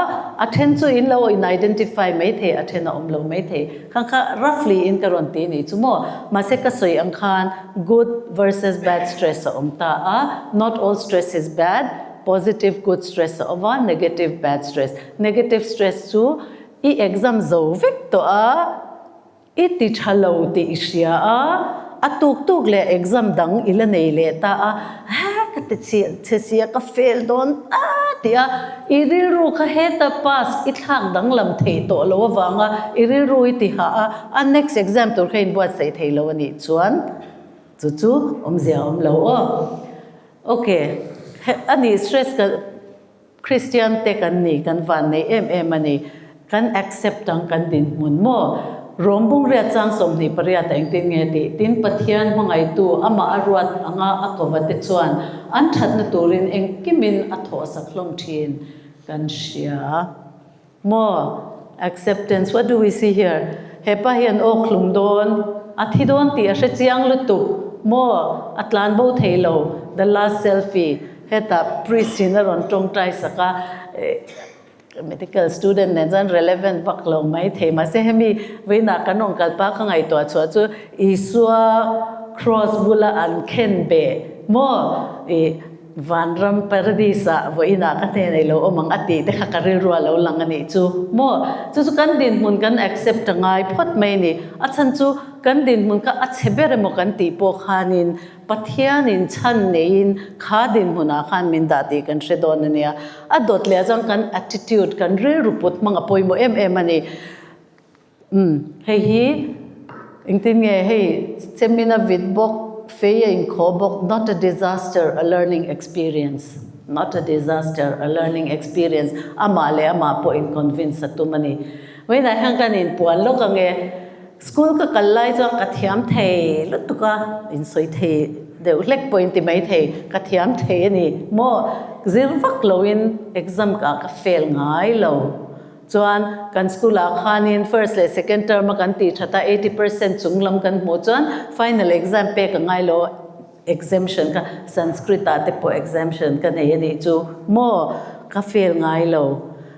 a then chu in lo in identify mai thei a then a awm lo mai thei khang kha roughly in ka rawn ti ni chu maw mahse ka sawi ang khan good versus bad stress a awm ta a not all stress is bad positive good stress a awm a negative bad stress negative stress chu I exam zo vek tawh a, i ti tha lo tih i hria a, a tuk tuk leh exam dang i la nei leh ta a, ha ka ti chhiah che sia ka fail dawn ta tih a, i rilru kha heta pass i thlak danglam thei tawh lo avanga i rilru i ti hah a, a next exam tur kha inbuatsaih thei lo a nih chuan chu chu awmzia a awm lo aw. Ok, a nih stress ka. Kristian te kan ni, kan van nei em em a ni. Kan accept ang kan dinhmun maw? Rom bungriat chang 28 ah engtin nge tih? Tin, Pathian hmangaihtu amah a ruat anga a kova te chuan an thatna turin engkimin a thawhsak hlawm thin kan hria maw? Acceptance, what do we see here? Hepa hian awk hlum dawn, a thi dawn tih a hre chiang lutuk maw? A tlan bo thei lo, the last selfie. Hetah priest in a rawn tawngtai sak a, medical student nen chuan relevant vak lo mai thei. Mahse hemi vawiinah kan rawn kal pa ka ngaihtuah chhuah chu Isua cross bula an khen beh maw ih vanram paradise ah vawiinah ka hnen ei lo awm ang a tih te kha ka rilru a lo lang a nih chu maw. Chu chu kan dinhmun kan accept a ngai phawt mai a ni. A chhan chu kan dinhmun kha a chhe ber emaw kan tih pawh khanin Pathianin chhan neiin kha dinhmunah khan min dah tih kan hre dawn a nia. A dawt leh chuan kan attitude, kan rilru put hmang a pawimawh em em a ni. Umm, hei hi engtin nge hei chemin a vit bawk, fei a inkhawh bawk, not a disaster, a learning experience, not a disaster, a learning experience, amah leh amah pawh in convince a tum a ni. Vawiinah hian kan inpuan lawk ang e. School ka kal lai chuan ka thiam thei lutuk a, insawi thei deuh hlek pawh inti mai thei, ka thiam thei a ni maw? Zir vak loin exam ka ka fail ngai lo. Chuan kan school ah khanin first leh second term a kan tih that a 80% chung lam kan hmuh chuan final exam pek a ngai lo, exemption kha Sanskrit ah te pawh exemption ka nei a nih chu maw? Ka fail ngai lo.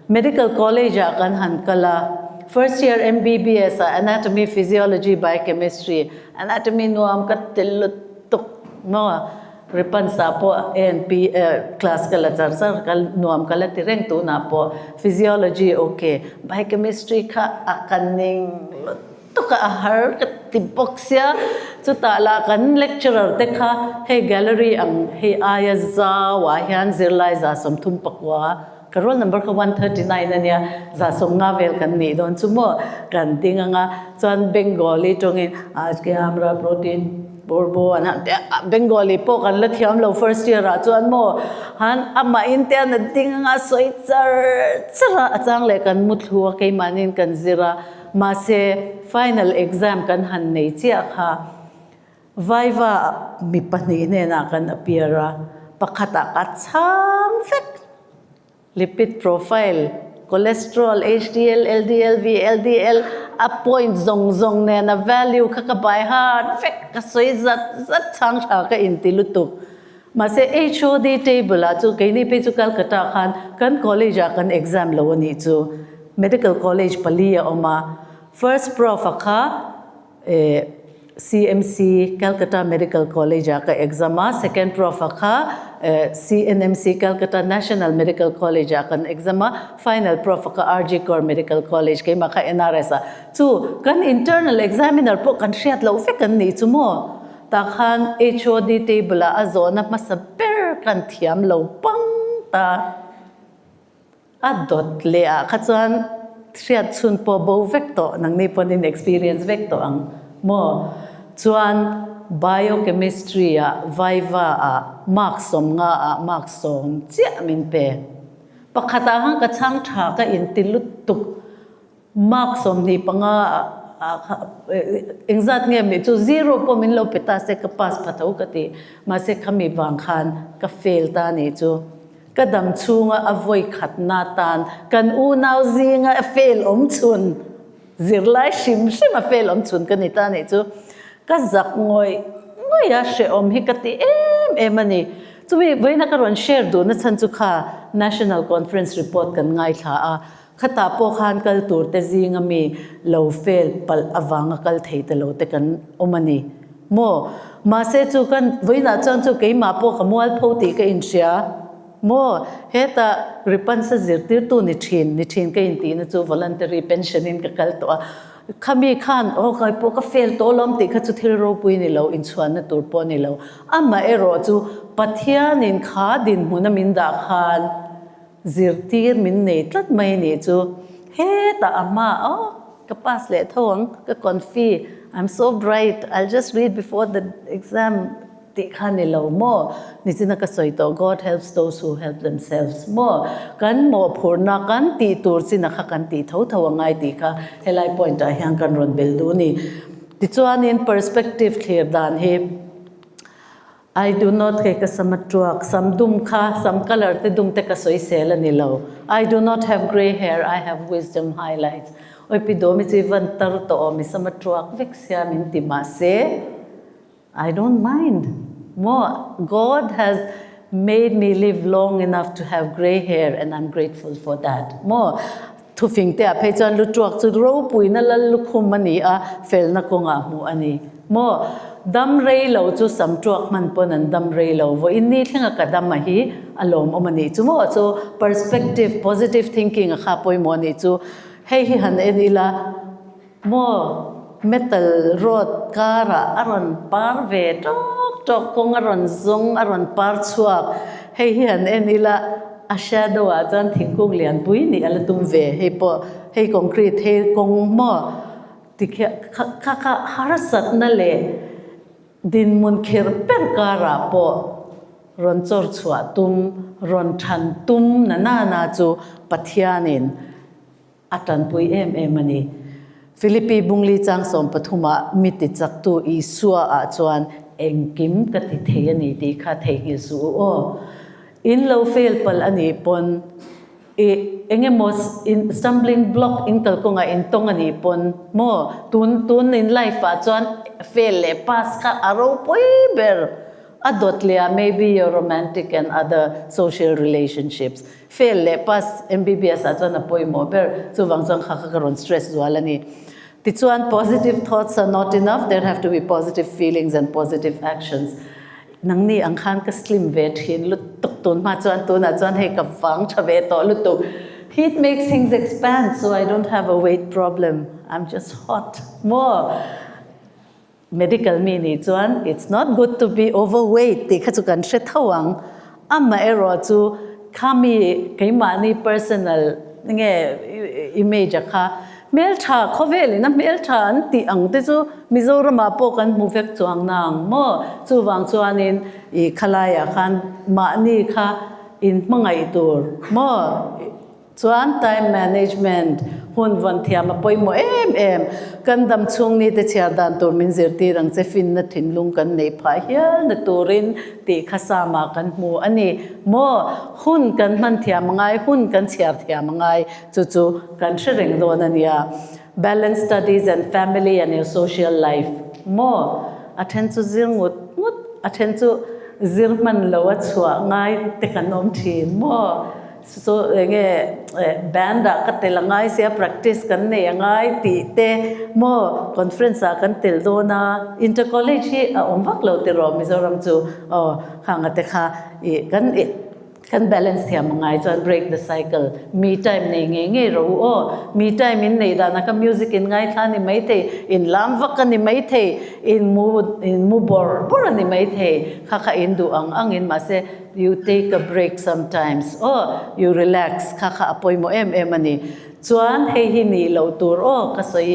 Medical College ah kan han kal a, first year MBBS ah Anatomy, Physiology, Biochemistry, Anatomy nuam ka tel lutuk maw, Ripans ah pawh A and P class ka la char char ka nuam ka la ti reng tunah pawh Physiology ok, Biochemistry kha a ka ning lutuk a, a har ka ti bawk sia, chutah lah kan lecturer te kha hei gallery ang hei aia zau ah hian zirlai 39 Ka roll number kha 139 a nia, 150 vel kan nih dawn chu maw? Kan ding ang a, chuan Bengali tawngin Aaj ke hamra protein borbo an han ti a, Bengali pawh kan la thiam lo first year ah chuan maw? Han amahin te an a ding ang a, sawi char char a, a chang leh kan mu thlu a, keimahniin kan zir a, mahse final exam kan han nei chiah kha. Vaiva mi pahnih hnenah kan appear a, pakhatah ka chhang vek. Lipid profile, cholesterol, HDL, LDL, VLDL, A point zawng zawng nen a value kha ka by heart vek ka sawi zat zat chhang tha ka inti lutuk. Mahse HOD table ah chu keini phei chu Calcutta khan kan college ah kan exam lo a nih chu. Medical college pali a awm a. First prof a kha eh CMC, Calcutta Medical College ah ka exam a, second prof a kha eh CNMC, Calcutta National Medical College ah kan exam a, final prof a kha RG Kaur Medical College keimah kha NRS ah. Chu kan internal examiner pawh kan hriat loh vek an nih chu maw? Tah khan HOD table ah a zawhna hmasa ber kan thiam lo pang ta. A dawt leh ah kha chuan hriat chhun pawh bo vek tawh nangni pawn in experience vek tawh ang maw? Chuan biochemistry ah viva ah mark 50 ah mark 10 chiah min pe. Pakhat ah khan ka chhang tha ka inti lutuk. Mark 25 ah kha engzat nge mi chu zero pawh min lo pe ta se ka pass pha tho ka ti. Mahse khami vang khan ka fail ta nih chu. Ka dam chhunga a vawi khatna tan kan unau zinga a fail awm chhun zirlai hrim hrim a fail awm chhun ka ni ta nih chu. Ka zak ngawih ngawih a hrehawm hi ka ti em em a ni. Chumi vawiina ka rawn share duhna chhan chu kha National Conference report kan ngaithla a. Khatah pawh khan kal tur te zinga mi lo fail palh avanga kal thei ta lo te kan awm a ni maw? Mahse chu kan vawiinah chuan chu keimah pawh ka mualpho tih ka inhria maw? Hetah ripansa zirtirtu ni thin ni thin ka intihna chu voluntary pension in ka kal tawh a, khami khan aw kai pawh ka fail tawh alawm tih kha chu thil ropui ni lo, inchhuanna tur pawh ni lo. Amaherawh chu Pathianin kha dinhmuna min dah khan, Zirtir min nei tlat mai nih chu hetah a hma aw ka pass leh tho ang ka confi I'm so bright I'll just read before the exam tih kha ni lo maw nichina ka sawi tawh God helps those who help themselves maw kan mawhphurhna kan tih tur china kha kan tih tho tho angai tih kha helai point ah hian kan rawn bel duh a ni tichuanin perspective thlir dan hi I do not kei ka sam a tuak, sam dum kha, sam colour te dum te ka sawi sel a ni lo. I do not have grey hair, I have wisdom highlights. Oi pi dawm i chu i van tar tawh awm i sam a tuak vek sia min ti mahse I don't mind. Maw God has made me live long enough to have grey hair and I'm grateful for that. Maw thufing te ah phei chuan lu tuak chu ropuina lal lukhum a ni a, felna kawngah hmuh a ni. Maw dam rei lo chu sam tuak hman pawn an dam rei lo vawiin ni thlenga ka dam a hi a lawmawm a nih chu maw chu perspective positive thinking a kha pawimawh a nih chu hei hi han en ila maw metal rod karah a rawn par ve tawk tawk kawng a rawn zawng a rawn par chhuak hei hi han en ila a shadow ah chuan thingkung lianpui nih a la tum ve hei pawh hei concrete hei kawng maw. Tikhiah kha kha kha harsatna leh dinhmun kher ber karah pawh rawn chawr chhuah tum, rawn than tum na na na chu Pathianin a tanpui em em a ni. Philippi Bungli chang 13 ah mi tichaktu Isua ah chuan engkim ka ti thei a ni tih kha theihnghilh suh u aw. In lo fail palh a nih pawn I eng emaw in stumbling block in kalkawngah in tawng a nih pawn maw tun tun in life ah chuan fail leh pass kha a ropui ber a dawt leh ah maybe your romantic and other social relationships fail leh pass MBBS ah chuan a pawimawh ber chuvang chuan kha kha ka rawn stress zual a ni tichuan positive thoughts are not enough there have to be positive feelings and positive actions Nangni ang khan ka slim ve thin lutuk tun hma chuan tunah chuan hei ka vang tha ve tawh lutuk. Heat makes things expand so I don't have a weight problem, I'm just hot maw? Medical mi nih chuan it's not good to be overweight tih kha chu kan hre tho ang. Amaherawh chu khami keimahni personal nge image a kha Hmeltha, khawvelin a hmeltha an tih ang te chu Mizoramah pawh kan hmu vek chuang nang maw? Chuvang chuanin i khalaiah khan mahni kha in hmangaih tur maw? Chuan time management, Hun vawn thiam a pawimawh em em. Kan dam chhung ni te chhiar dan tur min zirtir ang che finna thinlung kan neih phah hial na turin tih kha Sama kan hmu a ni. Maw? Hun kan hman thiam a ngai, hun kan chhiar thiam a ngai. Chu chu kan hre reng dawn a nia. Balance studies and family and your social life. Maw? A then chu zir ngut ngut, a then chu zir hman lo a chhuah ngai te kan awm thin. Maw? Chu enge band ah ka tel a ngai sia, practice kan nei a ngai tih te maw conference ah kan tel dawn a, inter college hi a awm vak lo tiraw Mizoram chu aw khang a te kha ih kan ih kan balance thiam a ngai chuan break the cycle me time nei ngei ngei rawh u aw me time in neih dan ah kha music in ngaithla a ni maithei in lam vak a ni maithei in mu in mu bawrh bawrh a ni maithei kha kha in duh ang ang in mahse You take a break sometimes aw, you relax kha kha a pawimawh em em a ni. Chuan hei hi nih loh tur aw ka sawi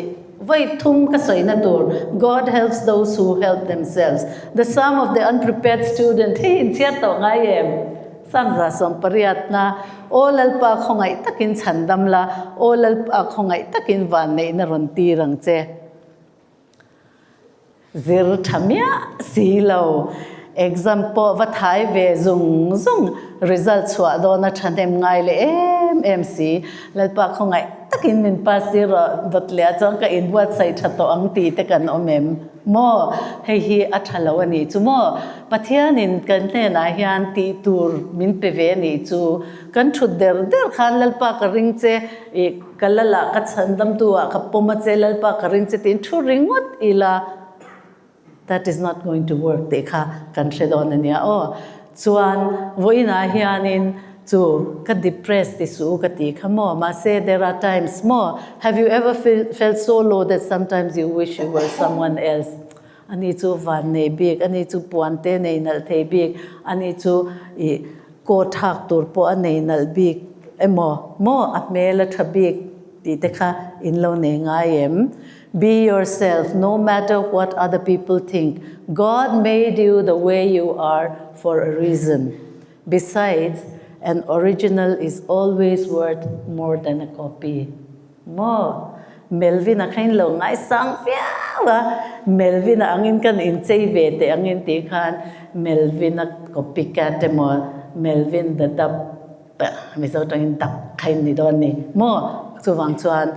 vawi thum ka sawina tur God helps those who help themselves. The psalm of the unprepared student hei inchhiar tawh ngai em? Psalm 180na Aw Lalpa khawngaih takin chhan dam la, Aw Lalpa khawngaih takin vanneihna rawn tir ang che. Zir tha miah si lo. Exam pawh va thai ve zung zung, result chhuah dawn a thahnem ngai leh em em si. Lalpa khawngaih takin min pass tir rawh, dawt leh ah chuan ka inbuatsaih tha tawh ang tih te kan awm em? Maw? Hei hi a tha lo a nih chu maw? Pathianin kan hnenah hian tih tur min pe ve a nih chu. Kan thut der der khan Lalpa ka ring che i Ka lal ah ka chhandamtu ah ka pawm a che Lalpa ka ring che tiin thu ringawt ila that is not going to work tih kha kan hre dawn a nia aw. Chuan vawiinah hianin chu ka depressed ti suh u ka ti kha maw mahse there are times maw have you ever felt so low that sometimes you wish you were someone else ani chu van nei bik ani chu puan te nei nalh thei bik ani chu ih Coat hak tur pawh a nei nalh bik emaw maw a hmel a tha bik tih te kha in lo nei ngai em? Be yourself no matter what other people think, God made you the way you are for a reason. Besides, an original is always worth more than a copy. Maw? Melvin-a kha in lo ngaisang viau a, Melvin-a angin kan inchei ve teh angin tih khan Melvin-a copycat emaw Melvin the dap Mizo tangin dap kha in ni dawn ni maw? Chuvang chuan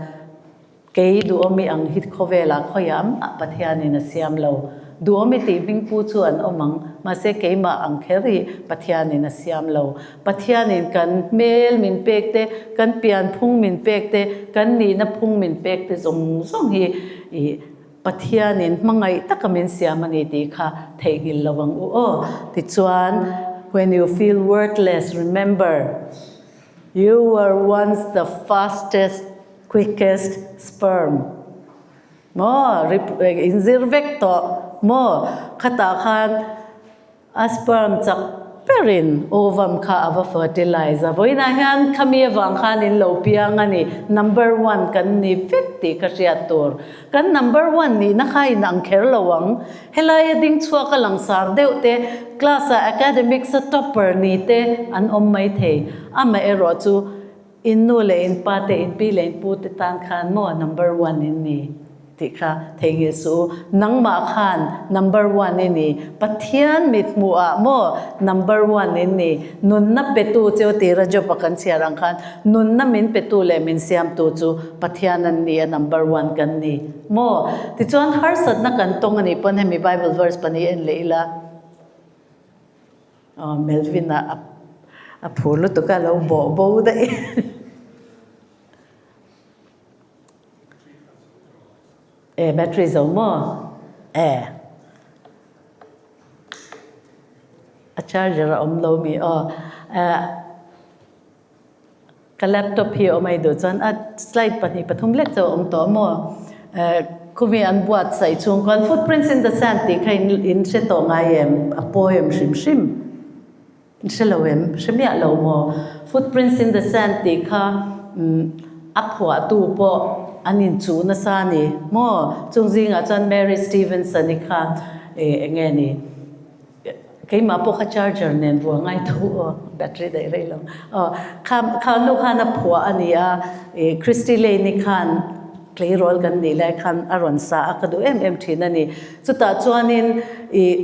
kei duhawmi ang hi khawvelah khawiah mah Pathianin a siam lo. Duhawmi tih hmingpu chu an awm ang, mahse keimah ang kher hi Pathianin a siam lo. Pathianin kan hmel min pek te, kan pian phung min pek te, kan nihna phung min pek te zawng zawng hi ih Pathianin hmangaih taka min siam a ni tih kha theihnghilh lo ang u aw. Tichuan, when you feel worthless, remember you were once the fastest, quickest sperm. Maw, inzir vek tawh maw? Khatah khan A sperm chak berin ovum kha a va fertilize a, vawiinah hian khami avang khan in lo piang a ni, number one kan ni vek tih ka hriat tur. Kan number one nihna kha in ang kher lo ang, helaia ding chhuak a langsar deuh te, class ah academics a topper ni te an awm maithei, amaherawh chu In nu leh in pa te, in pi leh in pu te tan khan maw number one in ni tih kha theihnghilh suh u. Nangmah khan number one i ni. Pathian mit hmuh ah maw number one in ni. Nunna petu cheu tira job a kan chhiar ang khan nunna min petu leh min siamtu chu Pathian an ni a number one kan ni maw. Tichuan harsatna kan tawng a nih pawn hemi bible verse pahnih en leh ila. Melvin a a phur lutuk a lo bawh bo daih. E battery zo maw? E a charger a awm lo mi aw. Ka laptop hi a awm ai duh chuan a slide pahnih pathum lek chu a awm tawh maw? Khumi an buatsaih chhung khan Footprints in the Sand tih kha in in hre tawh ngai em? A poem hrim hrim in hre lo em? Hre miah lo maw? Footprints in the Sand tih kha a phuahtu pawh an inchuh nasa a ni maw? Chung zingah chuan Mary Stevenson-i kha eng nge ni? Keimah pawh kha charger nen vua ngai tho aw, battery daih rei lo. Aw, kha kha nu khan a phuah a ni a, ih Christy Lane-i khan tleirawl kan nih lai khan a rawn sa a, ka duh em em thin a ni. Chutah chuanin ih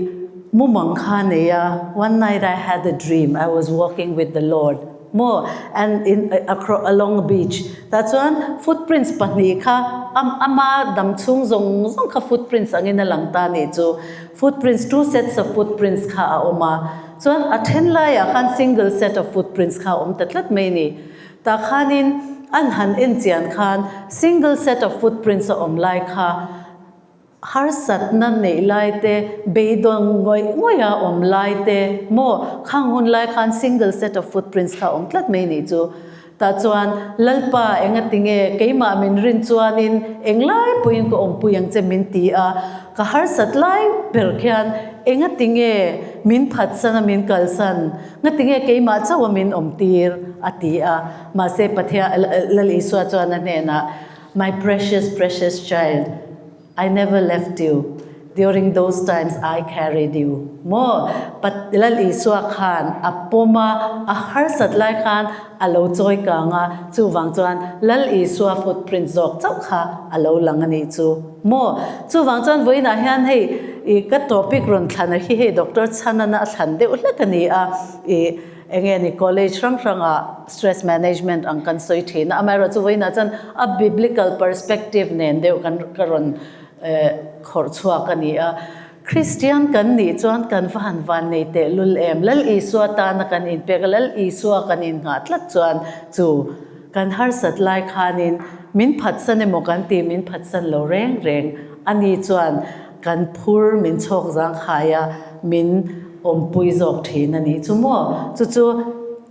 mumang kha a nei a, One night I had a dream, I was walking with the Lord. Maw? And in across along a beach. Tah chuan footprints pahnih kha ama dam chhung zawng zawng kha footprints angin a lang ta nih chu. Footprints, two sets of footprints kha a awm a. Chuan a then laiah khan single set of footprints kha a awm ta tlat mai ni. Tah khanin an han en chian khan single set of footprints a awm lai kha Harsatna neih lai te, beidawng ngawih ngawiha awm lai te maw, khang hun lai khan single set of footprints kha awm tlat mai nih chu. Tah chuan, Lalpa engatinge keimah min rin chuanin englai pawhin ka awmpui ang che min ti a, ka harsat lai ber khian engatinge min phatsan a min kalsan, ngatinge keimah chauha min awmtir a ti a. Mahse Pathian, Lal Isua chuan a hnenah, My precious, precious child, I never left you. During those times I carried you. Maw? Pat Lal Isua khan a pawm a, a harsat lai khan a lo chawi kang a, chuvang chuan Lal Isua footprint zawk chauh kha a lo lang a nih chu. Maw? Chuvang chuan vawiinah hian hei i ka topic rawn thlan a hi hei Doctor Chhanana a thlan deuh hlek a ni a, i Enge ni college hrang hrangah stress management ang kan sawi thin a, amaherawhchu vawiinah chuan a biblical perspective nen deuh kan ka rawn khawrh chhuak a ni a. Kristian kan nih chuan kan va han van nei teh lul em? Lal Isua tana kan inpek a, Lal Isua kan innghah tlat chuan chu kan harsat lai khanin min phatsan emaw kan ti min phatsan lo reng reng a ni chuan kan phur min chhawk zangkhai a, min awmpui zawk thin a nih chu maw? Chu chu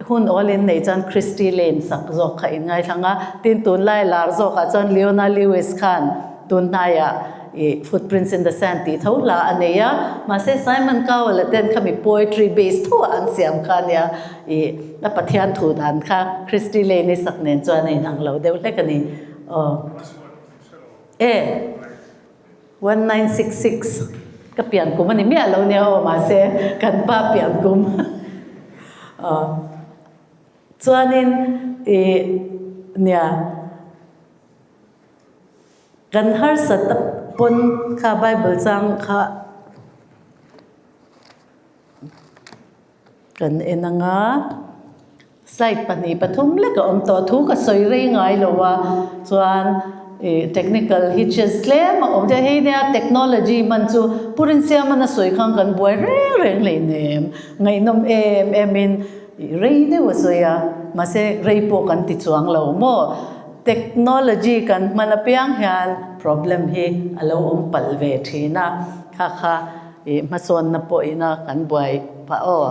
hun awl in neih chuan Christy Lane sak zawk kha in ngaithlang a, tin tunlai lar zawkah chuan Leona Lewis khan tunhnaiah ih Footprints in the Sand tih tho hla a nei a, mahse Simon Cowell a ten khami poetry base tho ah an siam kha ania ih a Pathian thu dan kha Christy Lane i sak nen chuan a inang lo deuh hlek a ni. Aw. E. 1966 ka pian kum a ni miah lo nia aw mahse kan pa pian kum aw chuanin ih nia kan harsat a pawn kha bible chang kha kan en anga Slide pahnih pathum lek a awm tawh thu ka sawi rei ngai lo a, chuan ih technical hitches tlem a awm te hei nia technology hman chu Pu Rinsiaman a sawi khan kan buai reng reng hleinem ngaihnawm em em in ih rei deuh a sawi a mahse rei pawh kan ti chuang lo maw technology kan hman apiang hian problem hi a lo awm palh ve thin a kha kha ih hmasawnna pawh ina kan buai phah aw.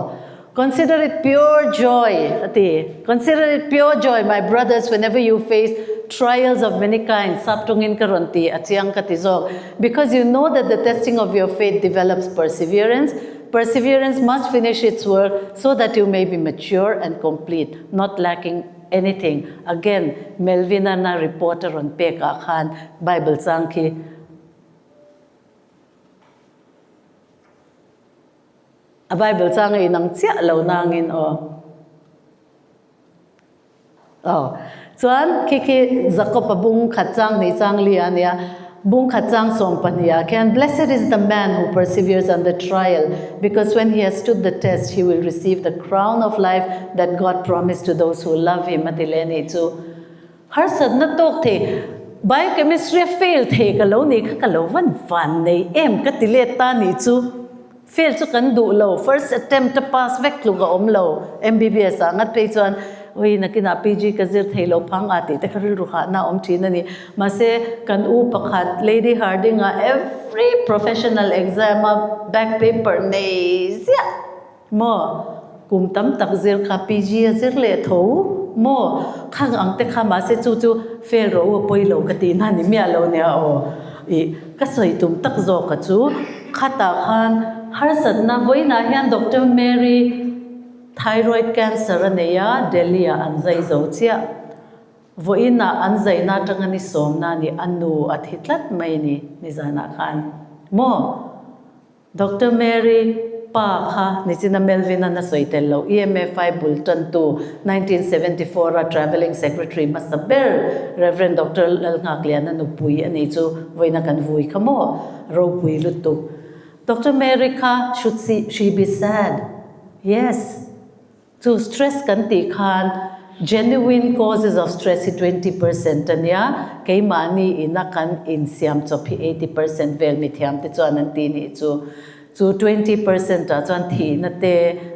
Consider it pure joy, a ti. Consider it pure joy, my brothers, whenever you face trials of many kinds, sap tawngin ka rawn ti, a chiang ka ti zawk. Because you know that the testing of your faith develops perseverance. Perseverance must finish its work so that you may be mature and complete, not lacking anything. Again, Melvin-a report a rawn pek ah khan Bible chang khi A Bible chang a inang chiah lo nangin aw. Aw. Chuan khi khi Jakob-a bung khat chang hnih chang li a nia. Bung khat chang sawm pahnih ah khian Blessed is the man who perseveres under trial because when he has stood the test he will receive the crown of life that God promised to those who love him a ti leh anih chu. Harsatna tawk thei, Biochemistry a fail thei ka lo nih kha ka lo van van nei em ka ti let ta nih chu. Fail chu kan duh lo, first attempt a pass vek tluk a awm lo MBBS ah ngat phei chuan ui nakinah PG ka zir thei lo phang a tih te kha rilru hahna a awm thin a ni. Mahse kan u pakhat Lady Harding ah every professional exam a back paper nei ziah. Maw? Kum tam tak zir kha PG a zir leh tho maw? Khang ang te kha mahse chu chu fail rawh u a pawi lo ka tih na ni miah lo nia aw. Ih ka sawi tum tak zawk a chu khatah khan harsatna vawiinah hian Doctor Mary thyroid cancer a nei a Delhi ah an zai zo chiah. Vawiinah an zaina atanga ni sawmna ni a nu a thi tlat mai ni nizanah khan maw? Doctor Mary. pa kha nichina Melvin-a'n a sawi tel lo, EMFI bul tantu 1974 a Travelling Secretary hmasa ber Rev. Doctor Lalnghakliana nupui a nih chu vawiina kan vui kha maw? Ropui lutuk. Doctor Mary kha should she be sad? Yes. Chu stress kan tih khan genuine causes of stress hi 20% a nia, keimahni ina kan insiam chawp hi 80% vel mithiam te chuan an ti nih chu. Chu 20% ah chuan thihna te,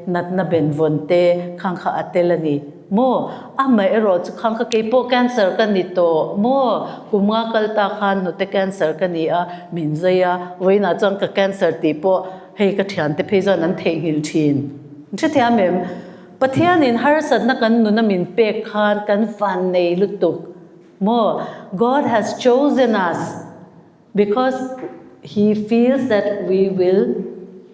natna benvawn te khang kha a tel a ni maw? Amaherawh chu khang kha keipawh cancer ka ni tawh maw? Kum nga kal ta khan hnute cancer ka ni a, min zai a, vawiinah chuan ka cancer tih pawh hei ka thiante phei chuan an theihnghilh thin. Hrethiam em? Pathianin harsatna kan nuna min pek khan kan van nei lutuk maw? God has chosen us because He feels that we will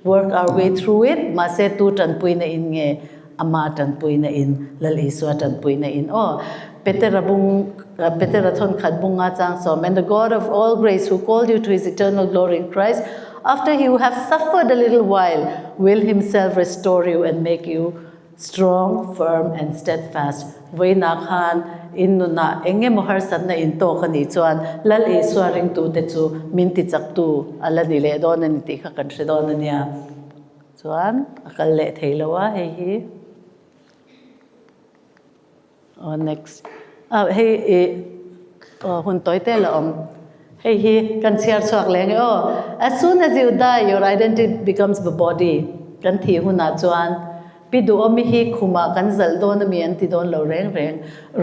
work our way through it, mahse tu tanpuina in nge? Ama tanpuina in, Lal Isua tanpuina in aw. Petera bung, Petera thawn khat bung nga chang sawm, And the God of all grace who called you to His eternal glory in Christ, after you have suffered a little while, will Himself restore you and make you strong, firm and steadfast. Vawiinah khan in nunah eng emaw harsatna in tawk a nih chuan Lal Isua ringtute chu min tichaktu a la ni leh dawn a ni tih kha kan hre dawn a nia. Chuan a kal leh thei lo a hei hi. Aw next. Ah hei i aw hun tawi te la awm. Hei hi kan chhiar chhuak leh nge aw. As soon as you die your identity becomes the body. Kan thih hunah chuan pi duhawmi hi khumah kan zalh dawn ami an ti dawn lo reng reng.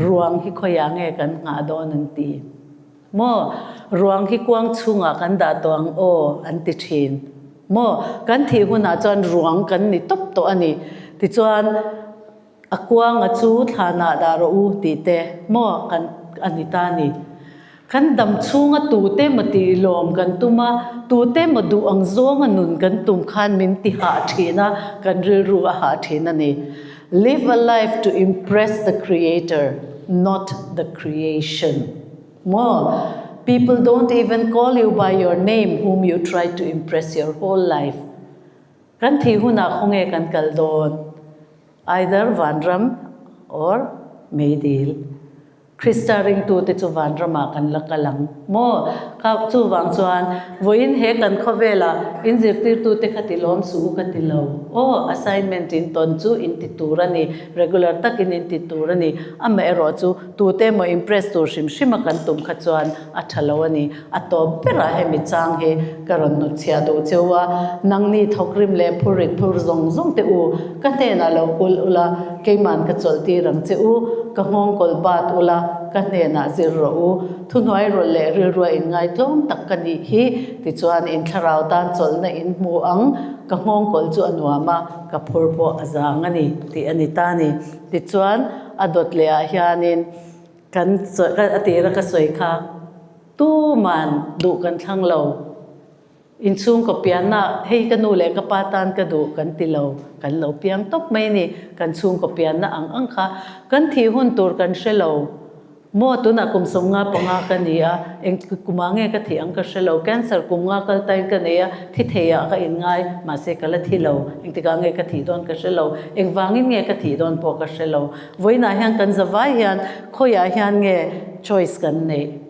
Ruang hi khawiah nge kan nghah dawn an ti. Maw ruang hi kuang chhungah kan dah tawh ang aw an ti thin. Maw kan thih hunah chuan ruang kan ni tawp tawh a ni. Tichuan A kuanga chu thlanah dah rawh u tih te maw kan a ni ta ni. Kan dam chhunga tute maw tih lawm kan tum a, tute maw duh ang zawnga nun kan tum khan min ti hah thin a, kan rilru a hah thin a ni. Live a life to impress the creator, not the creation. Maw? People don't even call you by your name whom you tried to impress your whole life. Kan thih hunah khawnge kan kal dawn? Either vanram or meidil. Krista ringtute chu vanramah kan la kal ang maw? Kha chuvang chuan vawiin he kan khawvelah in zirtirtute kha ti lawm suh u ka ti lo. Aw, assignment in tawn chu in ti tur a ni, regular takin in ti tur a ni. Amaherawh chu tute emaw impress tur hrim hrima kan tum kha chuan a tha lo a ni. A tawp berah hemi chang hi ka rawn hnutchhiah duh cheu a, nangni thawkrim leh phurrit phur zawng zawng te u, ka hnenah lo kul ula, keiman ka chawlh tir ang che u, ka nghawngkawl bat ula, ka hnenah zir rawh u, thuhnuai rawlh leh rilrua inngaitlawm tak ka nih hi, tichuan in thlarau tan chawlhna in hmu ang, ka nghawngkawl chu a nuam a, ka phur pawh a zang a ni, tih a ni ta a ni. Tichuan a dawt leh ah hianin kan a tira ka sawi kha, Tuman duh kan thlang lo. Inchhung ka pianna, hei ka nu leh ka pa tan ka duh kan ti lo, kan lo piang tawp mai ni. Kan chhungkaw pianna ang ang kha kan thih hun tur kan hre lo. Maw tunah kum 55 ka ni a, eng kumah nge ka thih ang ka hre lo. Cancer kum nga kal tain ka nei a, thi theiah ka inngai, mahse ka la thi lo. Engtikah nge ka thih dawn ka hre lo. Engvangin nge ka thih dawn pawh ka hre lo. Vawiinah hian kan zavai hian khawiah hian nge choice kan neih?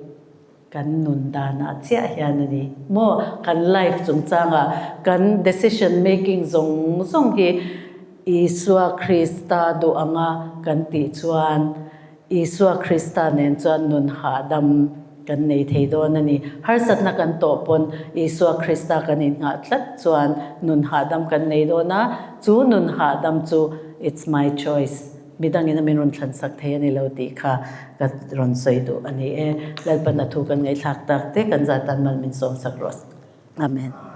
Kan nun danah chiah hian a ni maw? Kan life chungchangah kan decision making zawng zawng hi Isua Krista duh anga kan tih chuan Isua Krista nen chuan nun hahdam kan nei thei dawn a ni. Harsatna kan tawh pawn Isua Krista kan inngah tlat chuan nun hahdam kan nei dawn a, chu nun hahdam chu it's my choice. Midangin a min rawn thlan sak thei a ni lo tih kha ka rawn sawi duh a ni e. Lalpan a thu kan ngaihthlak tak te kan zah tan mal min sawm sak rawh. Amen.